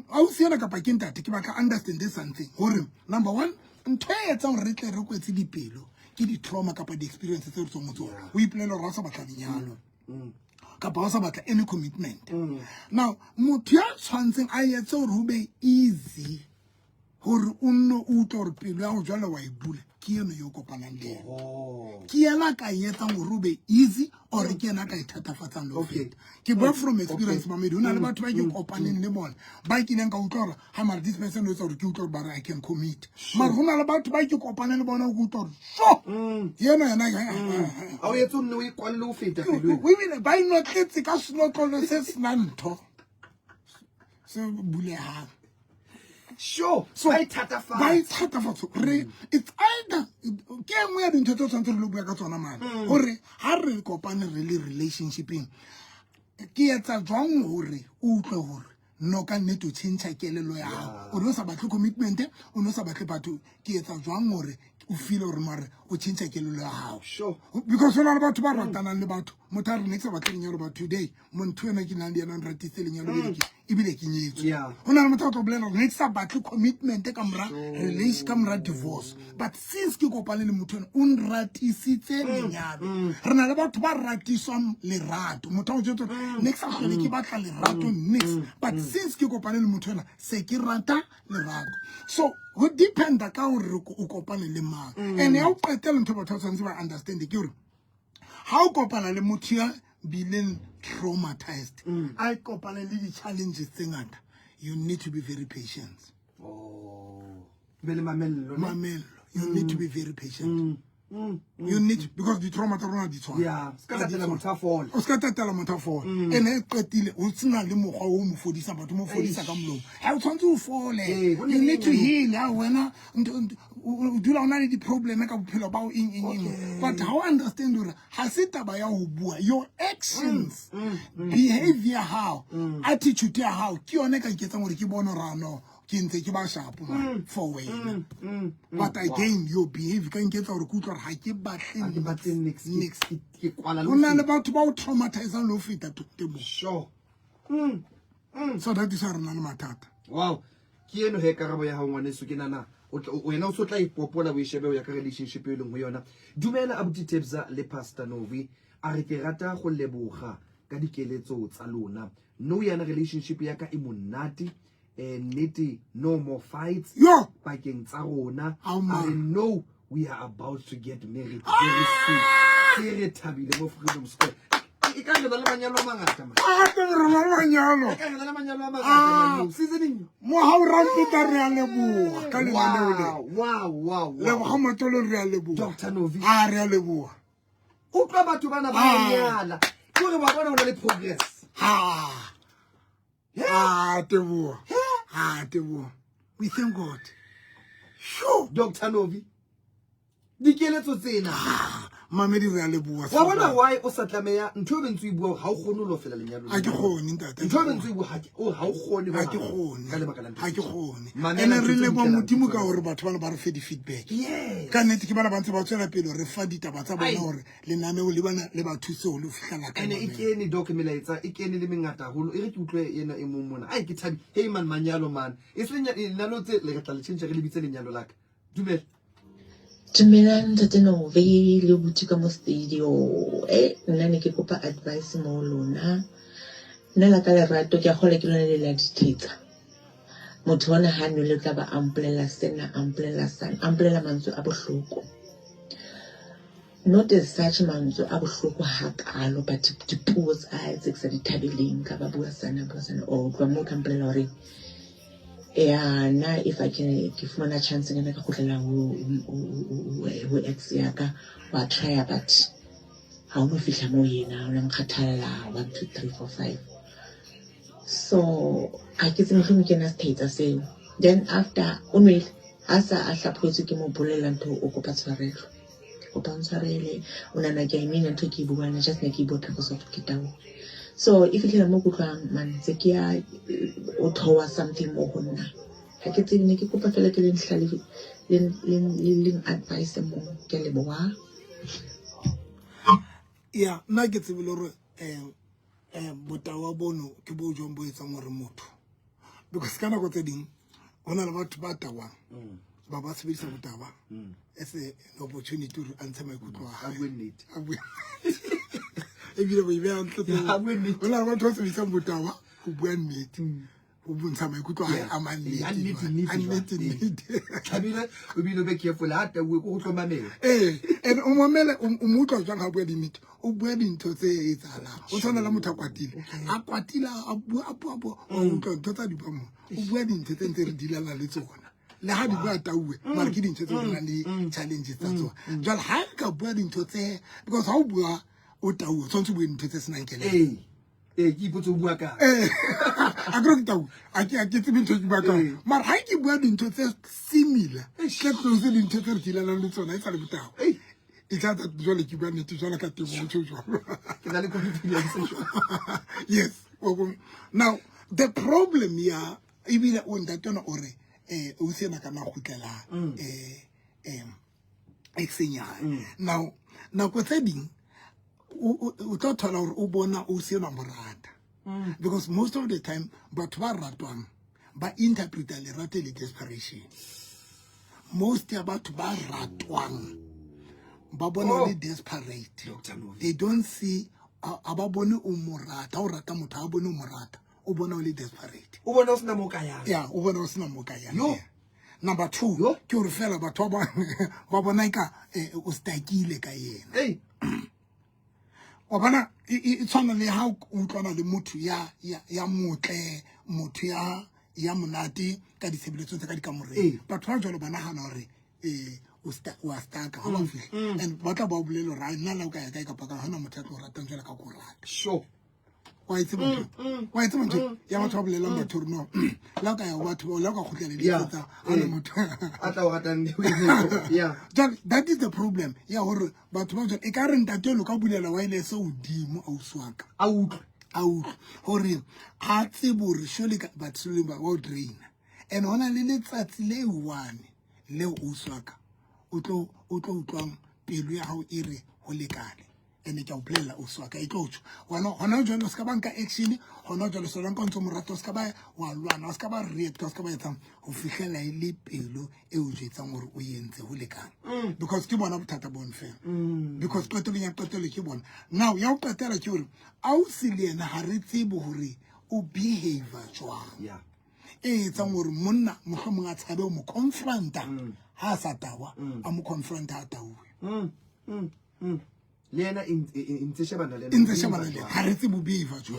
ausi ena kapa ke ntate, ke batla understand something hore number one, ntho e etsang hore re tle re kwetse dipelo ke di-trauma kapa di-experience tse re tswang ho tsona. O ipolela hore ha o sa batla lenyalo kapa ha o sa batla any commitment. Now motho ya tshwantseng a etse hore ho be easy hore o nne o utlwe hore pelo ya go jwale wa e bula, ke eno yo o kopanang le ena. Ke yena a ka e etsang hore o be easy or ke yena a ka e thatafatsang le ho feta. Ke bua from experience, mamedi. Ho na le batho ba ke kopaneng le bona ba kileng ka utlwa hore ha mara this person o etsa hore ke utlwe hore ba re I can commit, mara ho na le batho ba ke kopaneng le bona, o ke utlwa hore so yena yena Ha o etse o nne o e kwalle ho feta pelo ena. O ebile ba inotletse ka senotlolo se senang ntho se bulehang. So ba e thatafatsa. Ba e thatafatsa. Re it's either ke e nngwe ya dintho tse tshwanetse re lo bua ka tsona mane, gore ha re kopane re le relationshipeng, ke etsa jwang hore o utlwe hore no ka nnete o change kelello ya hao, o ne o sa batle commitment, o ne o sa batle batho, ke etsa jwang hore o feel hore mare o change kelello ya hao? Because ho na le batho ba ratanang le batho, motho a re ne ke sa batle lenyalo, but today motho ena ke nang le yena o nratitse lenyalo, ebile ke nyetswe. Ho na le motho a tlo bolela hore ne ke sa batle commitment ka mora relation, ka mora divorce, but since ke kopane le motho ena o nratisitse lenyalo. Re na le batho ba ratiswang lerato, motho a o jwetsa hore ne ke sa hlole ke batla lerato nix, but since ke kopane le motho ena se ke rata lerato. So ho dependa ka hore o kopane le mang. And ya o qetela, ntho batho ba tshwanetse ba understand ke hore ha o kopana le motho ya bileng traumatized, a kopane le di-challenges tse ngata, you need to be very patient. Oh. Be le mamello, ne? Mamello. You need to be very patient. You need to, because di-trauma tsa rona di tshwana. Yeah, se ka tatela motho a fole. O se ka tatela motho a fole. Ene e qetile o sena le mokgwa o mo fodisa, batho mo fodisa ka molomo, ha o tshwanetse o fole. Ee, ho ne You need to eng? heal. Ha wena o dula o na le di-problem ka bophelo bao, eng eng eng, but ha o understand hore ha se taba ya ho bua, your actions, behavior hao, attitude ya hao ke yone e ka nketsang hore ke bone hore ah, no, ke ntse ke ba sharp man for wena, but again your behavior ka nketsa hore ke utlwa hore ha ke batle Ha ke batle niks. Niks. Ke kwala le Ho na ho le feta. batho ba o traumatizang le ho feta temo. So that is why re na le mathata. Wow, ke eno he karabo ya hao, ngwaneso. Ke nana wena o so tla ipopola, o e shebe o ya ka relationship e leng ho yona. Dumela abuti Tebza le Pastor Novi, a re ke rata go leboga ka dikeletso tsa lona. No yana relationship ya ka e monate, nnete, no more fights Yo! pakeng tsa rona. Ao, A man. re no, we are about to get married very soon. Ke re thabile mo Freedom Square. E ka re na le manyalo a mangata, man. A ke re na le manyalo. E ka re na le manyalo a mangata, man. No, seasoning. Mohau Rampeta, re a leboha ka lenaneo le. Wow. Leboga Matolo, re a leboha. Dr. Novi. A re a leboha. Utlwa batho bana ba nyala, ke hore ba bona ho na le progress. Ha a teboha, ha teboha, we thank God. Sure. Dr. Novi, dikeletso tsena. Mamedi, re a leboha. Wa bona why o sa tlameya ntho e bentse o e bua hore ha o kgone ho lo fela lenyalo. Ha ke kgone, ntate. Ntho e bentse o e bua, ha o kgone Ha ke hohang. kgone. Ka lebaka la ntho Ha ke tse. kgone. Mamela Ene ntho re tse leboha di Modimo tlelang. ka hore batho bana ba re fe di-feedback. Ka nnete ke bana ba ntse ba tswela pele re fa ditaba tsa bona hore lenaneo le bana le ba thuse ho le fihlela ka Ene e mamelo. kene doc, melaetsa e kene le mengata haholo. E re ke utlwe ena e mong mona. Ai, ke thabi. Hey man, manyalo man, e se lenyalo tse le re tla le tjhentjha, re le bitse lenyalo la ka. Dumela. Dumelang ntate Novi le buti ka mo studio. Nna ne ke kopa advice mo lona. Nna la ka lerato ke a kgolwa ke lona le la dithetsa. Motho ona ha nwele o tla ba a mpolella sena, a mpolella sane, a mpolella mantswe a bohloko. Not as such mantswe a bohloko hakalo, but dipuo tsa hae tse ke sa di thabeleng, ka ba bua sana, bua sana. O tloha moo ka mpolella hore Ya nna if I can ke fumana chance nyana ka kgutlela ho ho ex ya ka wa try but ha o no fihla moo yena o la nkgathalla 1 2 3 4 5 so ha ke tsebe mohlomong ke ena sethetsa seo then after o nwele a sa a hlaphoetswe ke mo bolela ntho o kopa tshwarelo kopa o ntshwarele o nana ke a imina ntho ke e buang just ne ke e bua because of ke tau so e fitlhela mo kutlwang man tse ke ya o thowa something mo go nna ga ke tsebe ne ke kopa fela ke le ntlhale le leng advice mo ke leboga ya nna ke tsebile gore um um botawa bono ke bo jwang bo etsang gore motho because ka nako tse ding go na le batho ba tawang mm. ba ba sebedisa botaba mm. as an opportunity gore a ntshe maikutlo a gae ebile bo e beya ntle go na le batho ba sebedisang botaba go bua nnete mm. go bontsha maikutlo a a mannete-nnete ebile o be careful a tauwe ko go tlo mamela ee and o mamele o mo utlwa jwang ga bua dinnete o bua dintho tse etsahalang o tshwana le motho a kwatile a kwatile a bua a bua bua o utlwa ntho tsa di bua mo o bua dintho tse ntse re dilana le tsona le ha di bua tauwe mara ke dintho tse di nang le challenges tsa tsona jwale ha ka bua dintho tse because ha o bua o tauwe o tshwanetse o bue dintho tse senang kelello ee ke ipotse o bua ka ee a kere ke tau a ke a ke tsebe ntho ke bua ka mara ha ke bua dintho tse similar tse close dintho tse re dilanang le tsona e sa le botao e tla tsa jwale ke bua nnete jwalo ka temo o tjho jwalo ke na le confidence yes now the problem ya ebile o ntate ona o re eh o se na ka na kgutlela mm. eh em exeng ya mm. now nako tse ding o tlo thola gore o bona o se na morata mm. because most of the time batho ba ratwang ba interpreta lerato le desperation most ya batho ba ratwang ba bona oh. le desperate they don't see a ba bone o mo rata o rata motho a bone o mo rata o bona o le desperate o bona o sena mo ka yang ya o bona o sena mo ka yang number two ke gore fela batho ba ba bona ka eh, o stakile ka yena wa bona e, e, e tshwana le ha o utlwana le motho ya ya ya motle motho ya ya monate ka ditshebeletso tsa ka dikamoreng ee. batho ba jalo ba nagana gore um o a staka ga ba mm, fitlha mm. and ba tla ba o bolele gore a nna la o ka ya kae kapa ka gona motho ya tlo o ratang jale ka ko rata sure wa itse motho mm, wa itse motho mm, ya batho ba bolelang mm. batho no la ka ya batho ba la ka khutlela di tsa ana motho a tla o ratang yeah that is the problem ya hore batho ba e ka re ntate lo ka bulela wireless odimo ausi wa ka a utlwe a utlwe hore a tsebe hore surely batho le ba o draina and hona le letsatsi le one leo ausi wa ka o tlo utlwang pelo ya hao e re ho lekane ene ke a o bolelela ausi wa ka e tlo tswa wena gona jalo o se ka ba nka action gona jalo se ka ntse morato o se ka ba wa lwana o se ka ba react o se ka ba etsang go fitlhela e le pelo e o jetsang gore o entse go lekane mm. because ke bona bothata bone fela mm. because qetelong ya qetelo ke bona now ya go qetela ke gore ausi le ena ga re tsebe gore o behavior jwang e etsang gore monna mohlomong a tshabe o mo confronta ga mm. a sa tawa a mo confronta a tauwe le ena e, e, e ntse shebana le ena ntse shebana le ha re tsebo behavior jo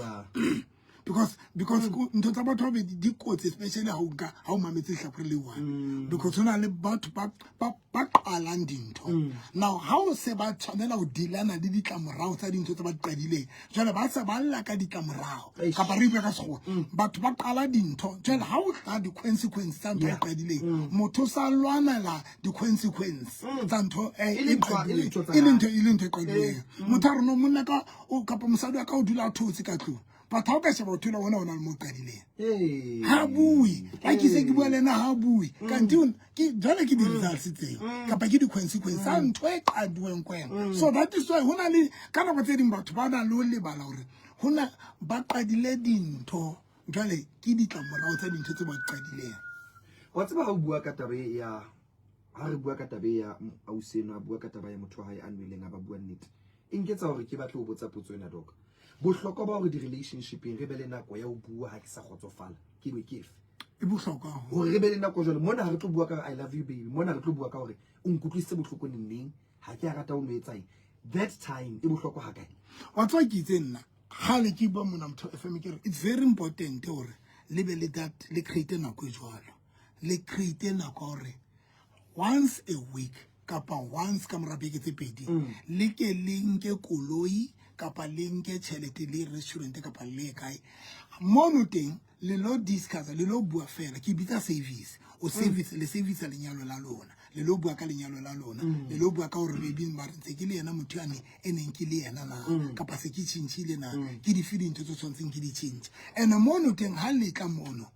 because because mm. ntho tsa batho ba bedi di kotsi especially ha o nka ha o mametse lehlakore le one mm. because ho na le batho ba ba ba qalang dintho mm. now ha o se ba tshwanela ho dealana le ditlamorao tsa dintho tse ba di qadileng jwale ba se ba lla ka ditlamorao kapa re bua ka sekgowa batho ba qala dintho jwale ha o tla di-consequence tsa ntho e qadileng motho sa lwanela di-consequence mm. tsa ntho eh, e e leng ntho e leng ntho e qadileng eh, mm. motho a re no monna ka kapa mosadi wa ka o dula a thotse ka tlong batho ga o ka sheba o thola ona o na le mo qadileng ga bue ga ke se ke bua le ena ga bue mm. kante jale ke di-results tseo kapa ke di-consequence tsa ntho e qadiweng ko wena so that is why go na le ka nako tse dingwe batho ba na le o lebala gore go na ba qadile dintho jwale ke ditlamorao tsa dintho tse ba qadileng wa tseba ha o bua ka taba e ya ha re bua ka taba e ya ausi eno a bua ka taba ya motho wa hae a nweleng a ba bua nnete e nketsa hore ke batle ho botsa potso ena doc bohlokwa ba hore di-relationshipeng re be le nako ya ho bua ha ke sa kgotsofala ke be ke efe e bohlokwa hore re be le nako jwale mona ha re tlo bua ka I love you baby mona re tlo bua ka hore o nkutlwisitse bohloko neng ha ke a rata o no etsang that time e bohlokwa hakae wa tswa ke itse nna gale ke bua mona motho fm ke re it's very important gore Le be le that le create nako e jwalo. Le create nako ya hore once a week kapa once ka mora beke tse pedi le ke le nke koloi kapa le nke tjhelete le restaurant kapa le kae mono teng le lo discuss le lo bua fela ke bitsa service o service le service lenyalo la lona le lo bua ka lenyalo la lona le lo bua ka hore maybe mare ntse ke le yena motho yane e neng ke le yena na kapa se ke tjhentjhile na ke dife dintho tse tshwanetseng ke di tjhentjhe and mono teng ha le tla mono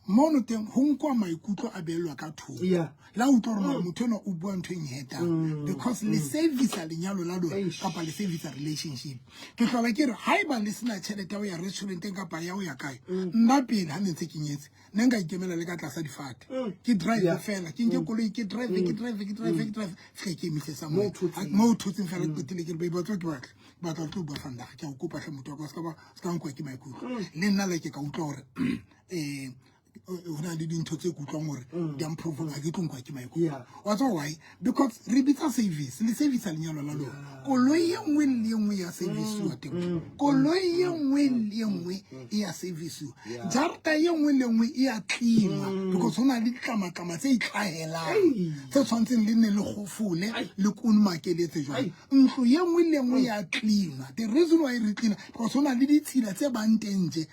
mono teng ho nkwa maikutlo a beellwa ka thoko Yeah. la utlwa gore mara motho enwa o bua ntho e nhetang because le servisa lenyalo la lona Eish. kapa le servisa relationship ke hlola ke re haeba le sena tjhelete ya ho ya restauranteng kapa ya ho ya kae nna pele ha ne ntse ke nyetse ne nka ikemela le ka tlasa difate ke drive Yeah. fela ke nke koloi ke drive ke drive ke drive ke drive fihla ke emise Mo o somewhere thotseng. mo o thotseng fela ke qetile ke re baby wa tseba ke batla ke batla ho tlo bua sandaga ke a o kopa hle motho wa ka o ska ba se ka nkuwa ke maikutlo le nna le ke ka utlwa hore ho na le dintho tse ke utlwang hore di a mprovoka ha ke tlo nkuwa ke maikutlo Yeah. wa tseba why because re bitsa service le service lenyalo la lona koloi e nngwe le e nngwe ya serviceiwa teng koloi e nngwe le e nngwe e ya serviceiwa jarta e nngwe le e nngwe e ya cleanwa because ho na le ditlamatlama tse itlhahelang tse tshwanetseng le nne le kgofole le konomakeletse jwalo ntlo ye nngwe le nngwe ya cleanwa the reason why re cleana because ho na le ditshila tse bang teng je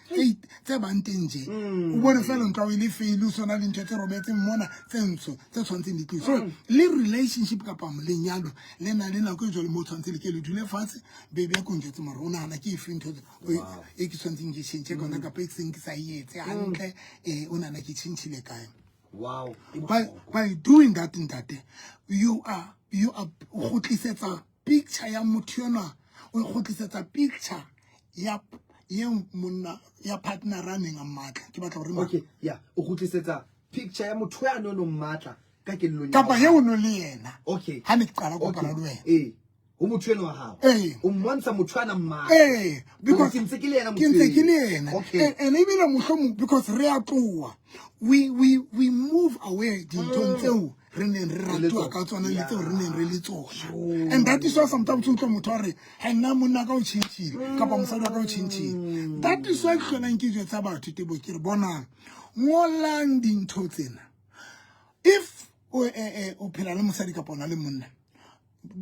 tse bang teng je o bone fela ntlo ya hao e le feile o sona le ntho tse robetseng mona tse ntsho tse tshwanetseng di clean so le relationship kapa lenyalo le na le nako e jwalo mo tshwanetse le ke le dule fatshe baby ya ko njwetse mara o nahana ke efe ntho e ke tshwanetseng ke tjhentjhe ka yona kapa e seng ke sa e etse hantle o nahana ke tjhentjhile kae Wow. By doing that ntate you are o kgutlisetsa picture ya motho yona o kgutlisetsa picture ya ye monna ya partner a neng a mmatla ke batla hore Okay, yeah, o kgutlisetsa picture ya motho ya no mmatla ka kelellong ya kapa hao. ye o no le yena Okay. ha ne ke qala kopana Okay. le wena Eh. Ho motho enwa wa hao. Ee. O mmontsha motho a nang mmatla. ee because ke ntse ke le yena ke ntse ke le motho yena Okay. And ebile mohlomong because re a tloha we move away dinthong tseo re neng re le ratuwa tsona. ka tsona le tseo re neng re le tsona Sure. and that is why sometimes o utlwa motho a re ha nna monna ka o tjhentjhile kapa mosadi wa ka o tjhentjhile that is why ke hlolang ke jwetsa batho tebo ke re bonang ngolang dintho tsena if o phela le mosadi kapa o na le monna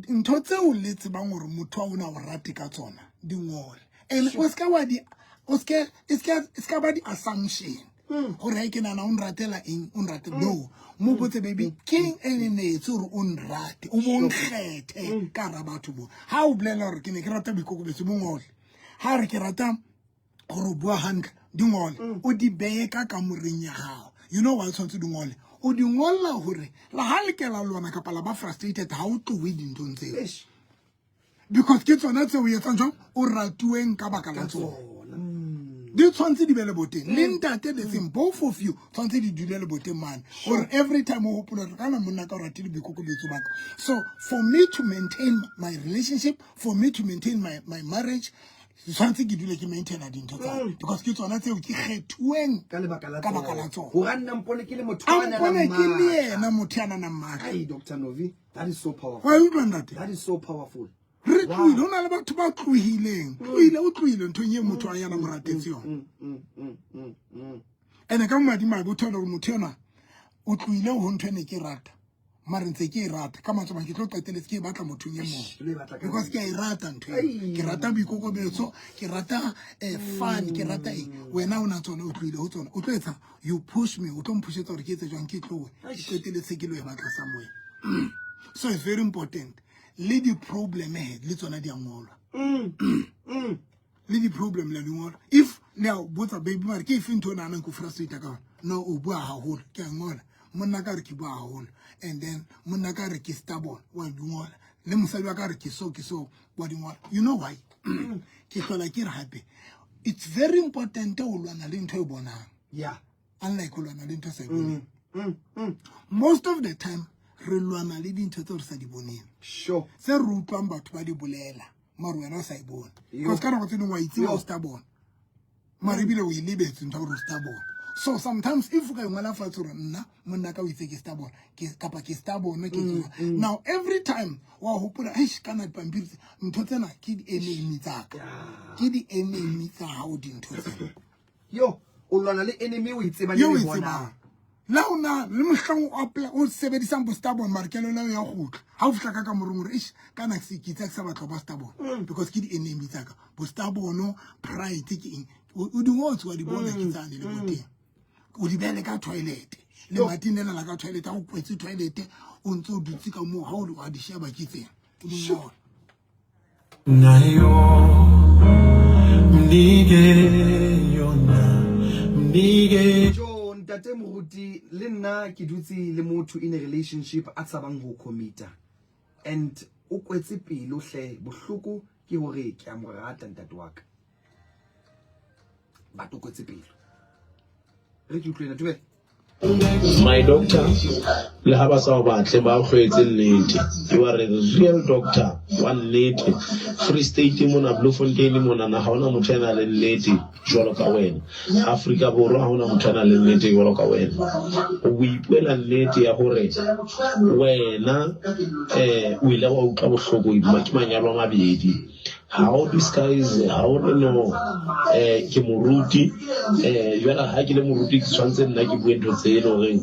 ntho tseo le tsebang hore motho wa ona o rate ka tsona di ngole and o ska wa di o ska e ska ba di assumption hore ha ke nahana o nratela eng o nrate no mo botse baby keng e ne ne etse hore o nrate o bo nkgethe ka hara batho bo ha o bolela hore ke ne ke rata boikokobetso bo ngole ha re ke rata hore o bua hantle di ngole o di beye ka kamoreng ya hao you know why o tshwanetse di ngole o di ngolla hore la ha le ke la lwana kapa la ba frustrated ha o tlohe dinthong tseo Eish. because ke tsona tseo o etsang jwang o ratuweng ka baka la tsona Tsona. di tshwanetse di be le boteng le ntate the same both of you tshwanetse di dule le boteng mane gore every time o hopola hore kana monna ka o ratile boikokobetso ba ka so for me to maintain my relationship for me to maintain my marriage tshwanetse ke dule ke maintaina dintho tsa because ke tsona tseo ke kgethuweng Ka lebaka la ka baka la tsona Hore a nna mpone ke le motho a a nang mpone ke le matla. yena motho ya nanang matla Ai, Dr. Novi, that is so powerful. wa utlwa ntate That is so powerful. re tlohile ho na le batho ba tlohileng tlohile o tlohile nthong e motho a yana mo ratetse yona ene ka madimabe o thole hore motho enwa o tlohile ho ntho e ne ke rata mare ntse ke e rata ka mantswe a mang ke tlo qetelletse ke e batla mothong e mong Lo e batla ka because ke a e rata ntho eo ke rata boikokobetso ke rata fun ke rata eng wena o na tsona o tlohile ho tsona o tlo etsa you push me o tlo mpushetsa hore ke etse jwang ke tlohe ke qetelletse ke lo e batla somewhere so it's very important le di-problem he le tsona di a ngolwa le di-problem le a di ngola if le a botsa baby mare ke efe ntho o nahanang ke o frustrate ka yona no o bua haholo ke a ngola monna ka re ke bua haholo and then monna ka re ke stubborn wa di ngola le mosadi wa ka re ke so ke so wa di ngola you know why ke hlola ke re hape it's very important ho lwana le ntho e bonang Yeah. unlike ho lwana le ntho e sa e boneng most of the time re lwana le dintho tseo re sa di boneng Sure. tse re utlwang batho ba di bolela mare wena o sa e bone because ka nako tse dingwe wa itse o stubborn mare ebile o e lebetse ntho ya gore o stubborn so sometimes if o ka e ngwala fatshe gore nna monna ka o itse ke stubborn kapa ke stubborn ke tsoa now every time wa hopola eish kana dipampiri tse ntho tsena ke di-enemy tsa ka ke di-enemy tsa hao dintho tsena Yo, O lwana le enemy o e tsebang Eo e e bonang. Tsebang le ha o na le mohlang o apply o sebedisang bo-stubborn, mare kelello ya kgutla ha o fihla ka kamoreng hore ish, kana ke ke itse ke sa batla ho ba stubborn because ke di-enemy tsa ka, bo-stubborn, pride, ke eng, o di ngotse, wa di bona, ke tsane le boteng, o di beele ka toilet lemating lela la ka toilet, ha o kwetse toilet, o ntse o dutse ka moo, ha o wa di sheba, ke tsena o di ngola. Nayo mnike yona mnike. Jo, ntate moruti, le nna ke dutse le motho in a relationship a tshabang ho commita and o kwetse pelo hle. Bohloko ke hore ke a mo rata ntate wa ka, but o kwetse pelo. Re ke utlwe ena. Dumela. My doctor, le ha ba sa o batle, ba o hloetse nnete. You are a real doctor wa nnete. Free State mona, Bloemfontein mona, na ha hona motho a nang le nnete jwalo ka wena. Afrika Borwa ha hona motho a nang le nnete jwalo ka wena. O ipuela nnete ya hore wena o ile wa utlwa bohloko ke manyalo a mabedi. Ha o disguise, ha o re no, ke moruti, jwale ha ke le moruti ke tshwanetse nna ke bue ntho tse e leng horeng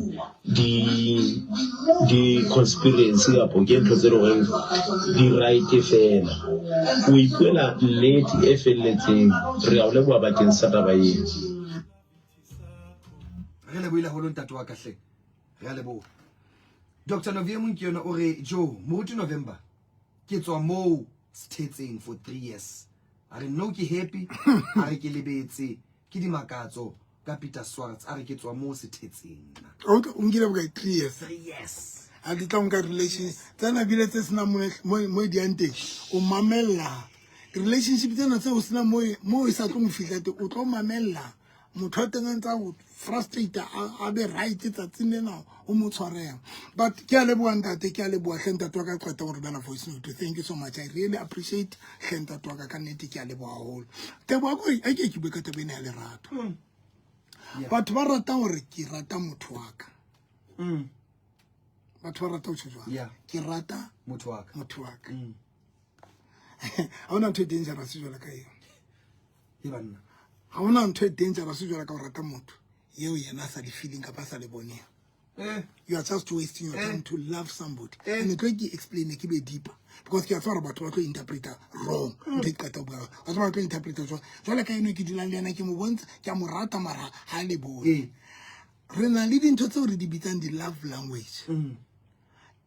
di conspiracy kapo ke ntho tse leng horeng di right fela. O ipuela nnete e felletseng. Re a o leboha bakeng sa taba eo. Re lebohile haholo, ntate wa ka hle, re a leboha. Dr Novie mong ke yona, o re jo moruti, November ke tswa moo sethetseng for 3 years. A re no, ke happy, a re ke lebetse ke dimakatso ka Peter Swartz. A re ke tswa moo sethetseng nna. O nkile bokae? 3 years? 3 years. A di tla nka relation tsena bile tse senang mo e diyang teng, o mamella relationship tsena tse o senang mo e sa tlong fihla teng, o tlo mamella motho wa teng a ntse a o frustrate, a be right tsatsing lena o mo tshwarela. But ke a leboha, ntate, ke a leboha hle, ntate wa ka. Qeta go romela voice note, thank you so much, I really appreciate hle, ntate wa ka, ka nnete ke a leboha haholo. Teboha kore a ke bue ka taba ena ya lerato. Batho ba rata hore ke rata motho wa ka. Batho ba rata ho tjho jwalo. Ke rata motho wa ka. Motho wa ka. Ha hona ntho e dangerous jwalo ka eo. E banna. Ha hona ntho e dangerous jwalo ka ho rata motho eo yena a sa le feeling kapa a sa le boneng. You are just wasting your time to love somebody. And tlo ke explain, ke be deeper, because ke a tseba hore batho ba tlo interpreta wrong ntho e ke qeta ho bua. Batho ba tlo interpreta jwang jwale ka eno ke dulang le yena, ke mo bontsha ke a mo rata, mara ha le bone. Re na le dintho tseo re di bitsang di-love language.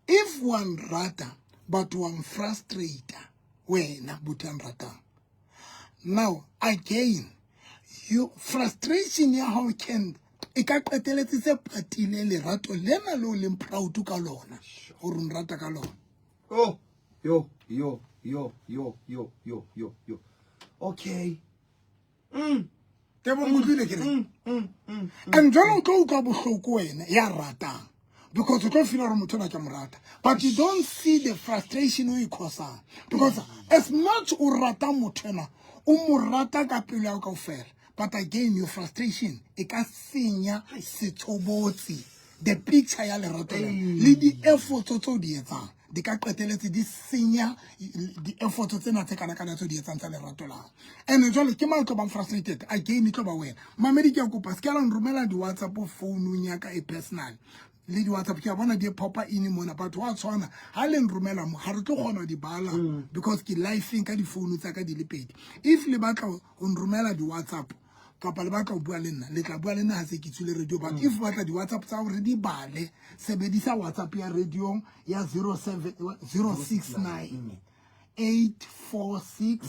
If wa nrata but wa nfrustrata, wena botho ya nratang, now again you frustration ya hao can e ka qeteletse tse patile lerato lena le o leng proud ka lona gore o nrata ka lona. Oh, yo yo yo yo yo yo yo yo, okay. Tebo, utlwile ke reng? And jwale o tlo utlwa bohloko wena ya ratang, because o tlo feela gore motho ona ke mo rata, but you don't see the frustration o e causang, because as much o rata motho ena, o mo rata ka pelo ya hao kaofela, but again your frustration e ka senya setshobotsi, the picture ya lerato lena le di-efforts tse o di etsang, di ka qeteletse di senya di-efforts tsena tse kana-kana tse o di etsang tsa lerato la hao. And jwale ke mang o tlo bang frustrated again? E tlo ba wena. Mamedi, ke a kopa, se ke la nromela di-WhatsApp founung ya ka e personal le di-WhatsApp, ke a bona di popa in mona, batho wa tshwana ha le nromela mo, ga re tlo kgona ho di bala because ke live-eng ka difounu tsa ka di le pedi. If le batla ho nromela di-WhatsApp kapa le batla ho bua le nna, le tla bua le nna ha se ke tswile radio. But if o batla di-WhatsApp tsa hore di bale, sebedisa WhatsApp ya radio ya 07 069 846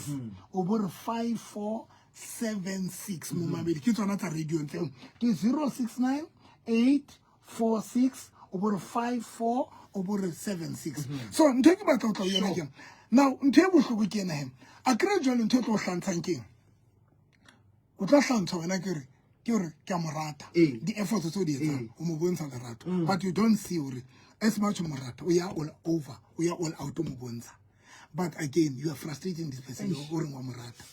o bo re 5476. Momamedi, ke tsona tsa radio tseo, ke 069 846 o bo re 54 o bo re 76. So ntho e ke batla ho tla ho yona ke now, ntho e bohloko ke ena he, a kry jwale ntho e tlo o hlantshang keng, o tlo hlantshwa wena ke re ke gore ke a mo rata. Di-efforts tse o di etsang, o mo bontsha lerato, but you don't see hore as much o mo rata, o ya all over, o ya all out o mo bontsha, but again you are frustrating this person o reng wa mo rata.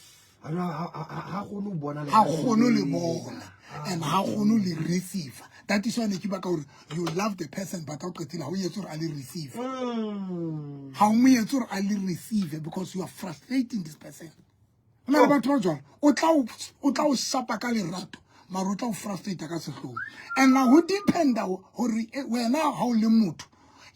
Ha kgone ho bona. Ha kgone le bona and ha kgone le receive. That is why ne ke baka hore you love the person, but ha o qetile ha o etse hore a le receive, ha o mo etse hore a le receive, because you are frustrating this person. Ho na le batho ba jwalo, o tla o shapa ka lerato. Mara o tla o frustrate ka sehloho. And now ho dependa hore wena ha o le motho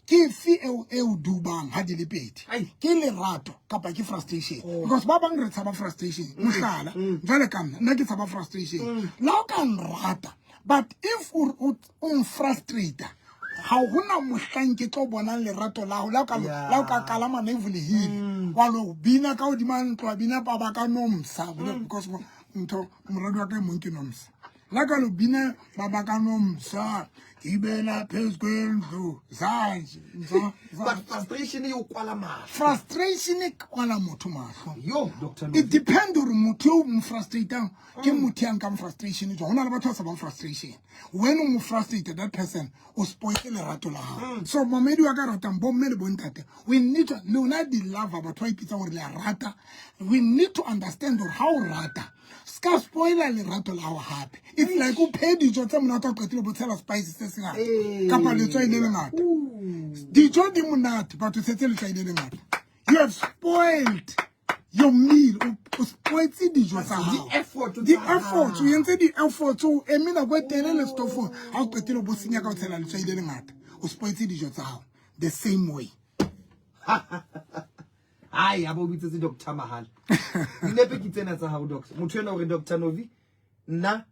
ke efe eo e o dubang ha di le pedi. Ke lerato kapa ke frustration. Because ba bang re tshaba frustration. Mohlala, jwale ka nna, nna ke tshaba frustration. La o ka nrata, but if o nfrustrate, ga gona mohlang ke tlo bonang lerato la gago. La o ka kalama ne vulehile, wa lo bina ka hodima ntlo, wa bina paba ka Nomsa, because ntho moradi wa ka e mong ke Nomsa. La ka lo bina baba ka Nomsa, ibela phezu kwendlu zanje. But frustration e o kwala mahlo. Frustration e kwala motho mahlo. Yo, Dr. It depend hore motho eo mo frustratang ke motho ya nkang frustration jwang. Ho na le batho ba sa bang frustration. When o mo frustrate that person, o spoile lerato la hao. So mamedi wa ka ratang, bomme le bontate, we need to, lona di-lover, batho ba ipitsang hore le a rata, we need to understand hore ha o rata, ska spoiler lerato la hao hape. It's like o phe dijo tse monate, o qetile bo tshela spice se se ngata kapa letswai le lengata. Dijo di monate, but o tshetse letswai le lengata. You have spoiled your meal. O spoiletse dijo tsa hao. Di-effort tsa Di-efforts, o hao. entse di-efforts, o eme nako e telele setofong, ha o qetile o bo senya ka ho tshela letswai le lengata. O spoiletse dijo tsa hao. The same way. Ai, a bo bitsetse Dr. Mahala. Dinepe ke tsena tsa hao, Doctor. Motho ena o re, Dr. Novi, nna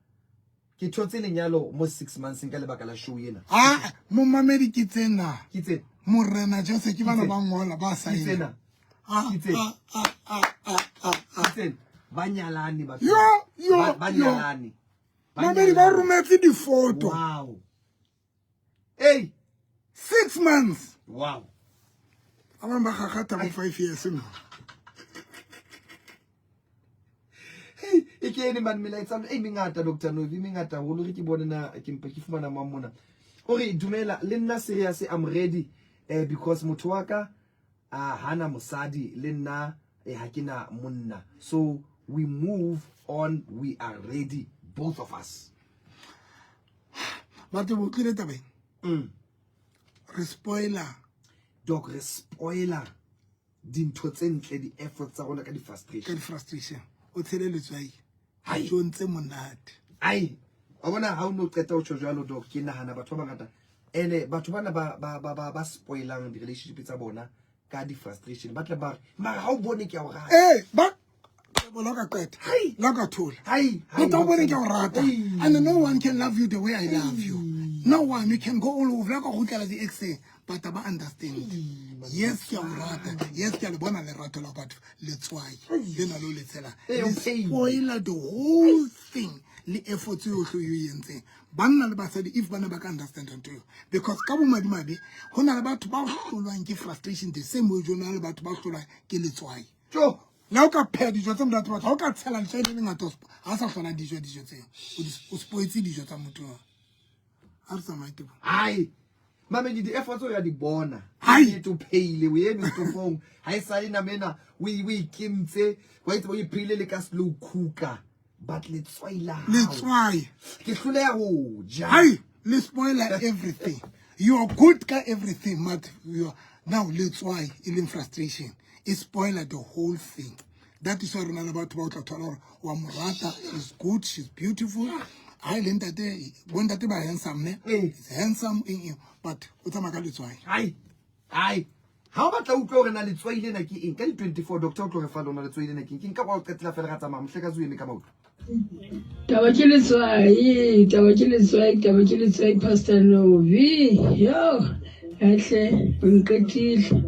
ke thotse lenyalo mo 6 months ka lebaka la show ena. Ah, momamedi ke tsena. Ke tsena. Morena Jesu, ke bana Ke ba ngola ba Ke saena. tsena. Ah, Ke tsena. ah, ah, ah, ah, ah, ah. Ke tsena. Ba nyalane batho. Yo, yo, Ba yo. nyalane. Ba Mamedi ba nyalane. rometse difoto. Wow. Hey. 6 months. Wow. Ba bang ba kgakgatha bo 5 years no. Hey, e ke ene man melaetsa e mengata Dr. Novi, mengata haholo re ke bone na ke mpa ke fumana mang mona. O re dumela le nna serious, I'm ready because motho wa ka a hana mosadi le nna ha ke na monna. So we move on, we are ready both of us. Batho bo tlile tabeng. Re spoiler. Doc, re spoiler dintho tse ntle, di-efforts tsa rona ka di-frustration. Ka di-frustration. O tshele letswai. Hai. Dijong tse monate. Ai, wa bona ha o no qeta ho tjho jwalo, Doc, ke nahana batho ba bangata ene batho bana ba spoilang di-relationship tsa bona ka di-frustration, ba tle ba re mara ha o bone ke a o rata. Ba la ka qeta. Hai. La ka thola. Hai, hai, Ba tla o bone ke a o Hai. rata. And no one can love you the way I love you. No one, you can go all over. La ka kgutlela di-ex-eng, but ba understand. Yes, ke a o rata. Yes, ke a le bona lerato la batho. Letswai. Le na le ho le tshela. Eh, Le o pheile. spoiler the whole thing. Le efforts yohle o e entseng. Banna le basadi, if bana ba ka understand ntho eo. Because ka bomadimabe, ho na le batho ba hlolwang ke frustration the same way jona le batho ba hlolwang ke letswai. Tjo. Le ha o ka pheha dijo tse monate, batho, ha o ka tshela letswai le lengata, ha sa hlola dijo, dijo tseo. O spoetse dijo tsa motho eo. Ha re tsamaye, Teboho. Hai. Mamedi, di-efforts o ya di bona. Hai. Nnete o pheile, o eme setofong. Ha e sale nama ena, o e kentse, wa itse o e pheile le ka slow cooker. But letswai la hao. Letswai. Ke hloleha ho ja. Hai, le spoiler everything. You are good ka everything, but you are, now letswai e leng frustration. E spoiler the whole thing. That is why rena le batho ba o tla thola hore wa mo rata, she's good, she's beautiful. Ha e le ntate, bo ntate ba handsome ne? Eh. It's handsome eng eng, but o tsamaya ka letswai. Hai. Hai. Ha o batla utlwa hore na letswai lena ke eng, ka di 24 doctor o tlo re fa lona letswai lena ke eng. Ke nka kwa o qetela fela ra tsamaya, mohlekazi o eme ka maoto. Taba ke letswai, taba ke letswai, taba ke letswai, Pastor Novi. Yo, ahle, o nqetile.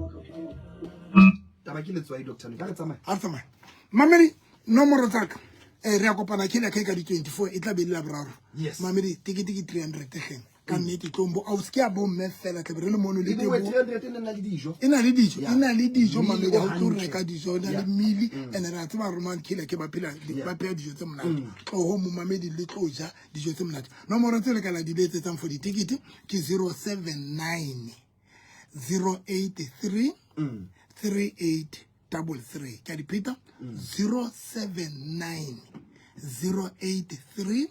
Taba ke letswai, Doctor Novi. Ha re tsamaye. Ha re tsamaye. Mamedi, nomoro tsa ka. Re a kopana ke la ka di 24, e tla be le la boraro. Yes. Mamedi, tekete ke 300 hleng. Ka nnete tlong bo, au se ke ya bo mme fela, tla be re le mono le E bue Teboho. 300 e na le dijo. E na le dijo, Yeah. e na le dijo, Mmili mamedi, o ha o tlo hantle. reka dijo, e na le mmili, and re a tseba hore man killer ke ba phela, Yeah. ba pheha dijo tse monate. Tloho mo mamedi le tlo ja dijo tse monate. Nomoro tse le ka la di letsetsang for ditekete ke 079 083 3833. Ke a di pheta? 079 083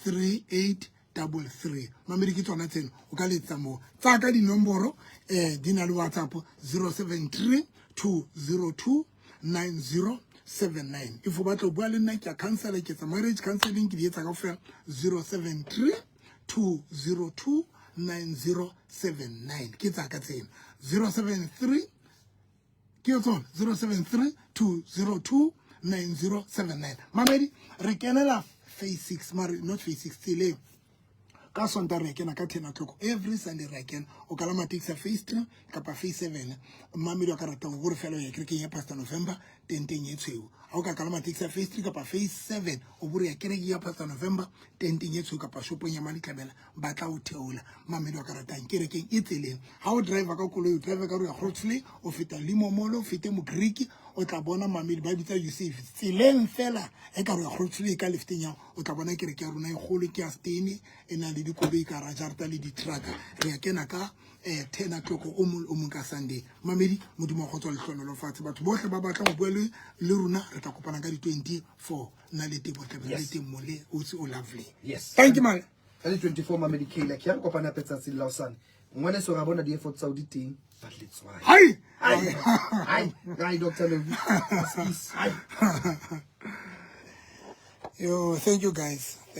3833. Mamedi ke tsona tseno, o ka letsa moo. Tsa ka dinomoro, di na le WhatsApp 073 202 90. 79. If o batla ho bua le nna, ke a counselor, ke etsa marriage counseling, ke di etsa kaofela. 073 202 9079 ke tsaka tsena. 073 ke tsona, 073 202 9079. Mamedi, re kenela phase 6, mare not phase 6 tseleng. Ka Sonta re kena ka 10 o'clock every Sunday re kena. O kalama taxi ya phase 3 kapa phase 7. Mamedi wa ka ratang gore fela o ya kerekeng ya Pastor November, tenteng e tshweu. Ha o ka kalama taxi ya phase 3 kapa phase 7, o bore ya kerekeng ya Pastor November, tenteng e tshweu, kapa shopong ya Malitlabela, ba tla o theola. Mamedi wa ka ratang, kerekeng e tseleng. Ha o driver ka koloi, o driver ka re ya Grootsley, o feta Limomolo, o fete Mogriki, o tla bona mamedi ba bitsa Yusuf tseleng fela e ka re ya Grootsley ka lefteng ya, o tla bona kereke ya rona e kgolo, ke ya stene, e na le dikoloi ka rajarta le di-trucka. Re ya kena ka 10 o'clock o mong o mong ka Sunday. Mamedi, Modimo wa kgotsa lehlonolofatse batho bohle ba batlang ho bua le rona. Re tla kopana ka di-24. Nna le Tebo tlabe re le teng mole. O se o lovely. Yes. Thank you, man. Ka di-24, mamedi Kayla, ke ya re kopana hape tsatsing la hosane. Ngwaneso, ra bona di-effort tsa o di teng, but letswai. Hai. Ai, ai, ai, Dr. Lovi. Excuse. Ai. Yo, thank you guys.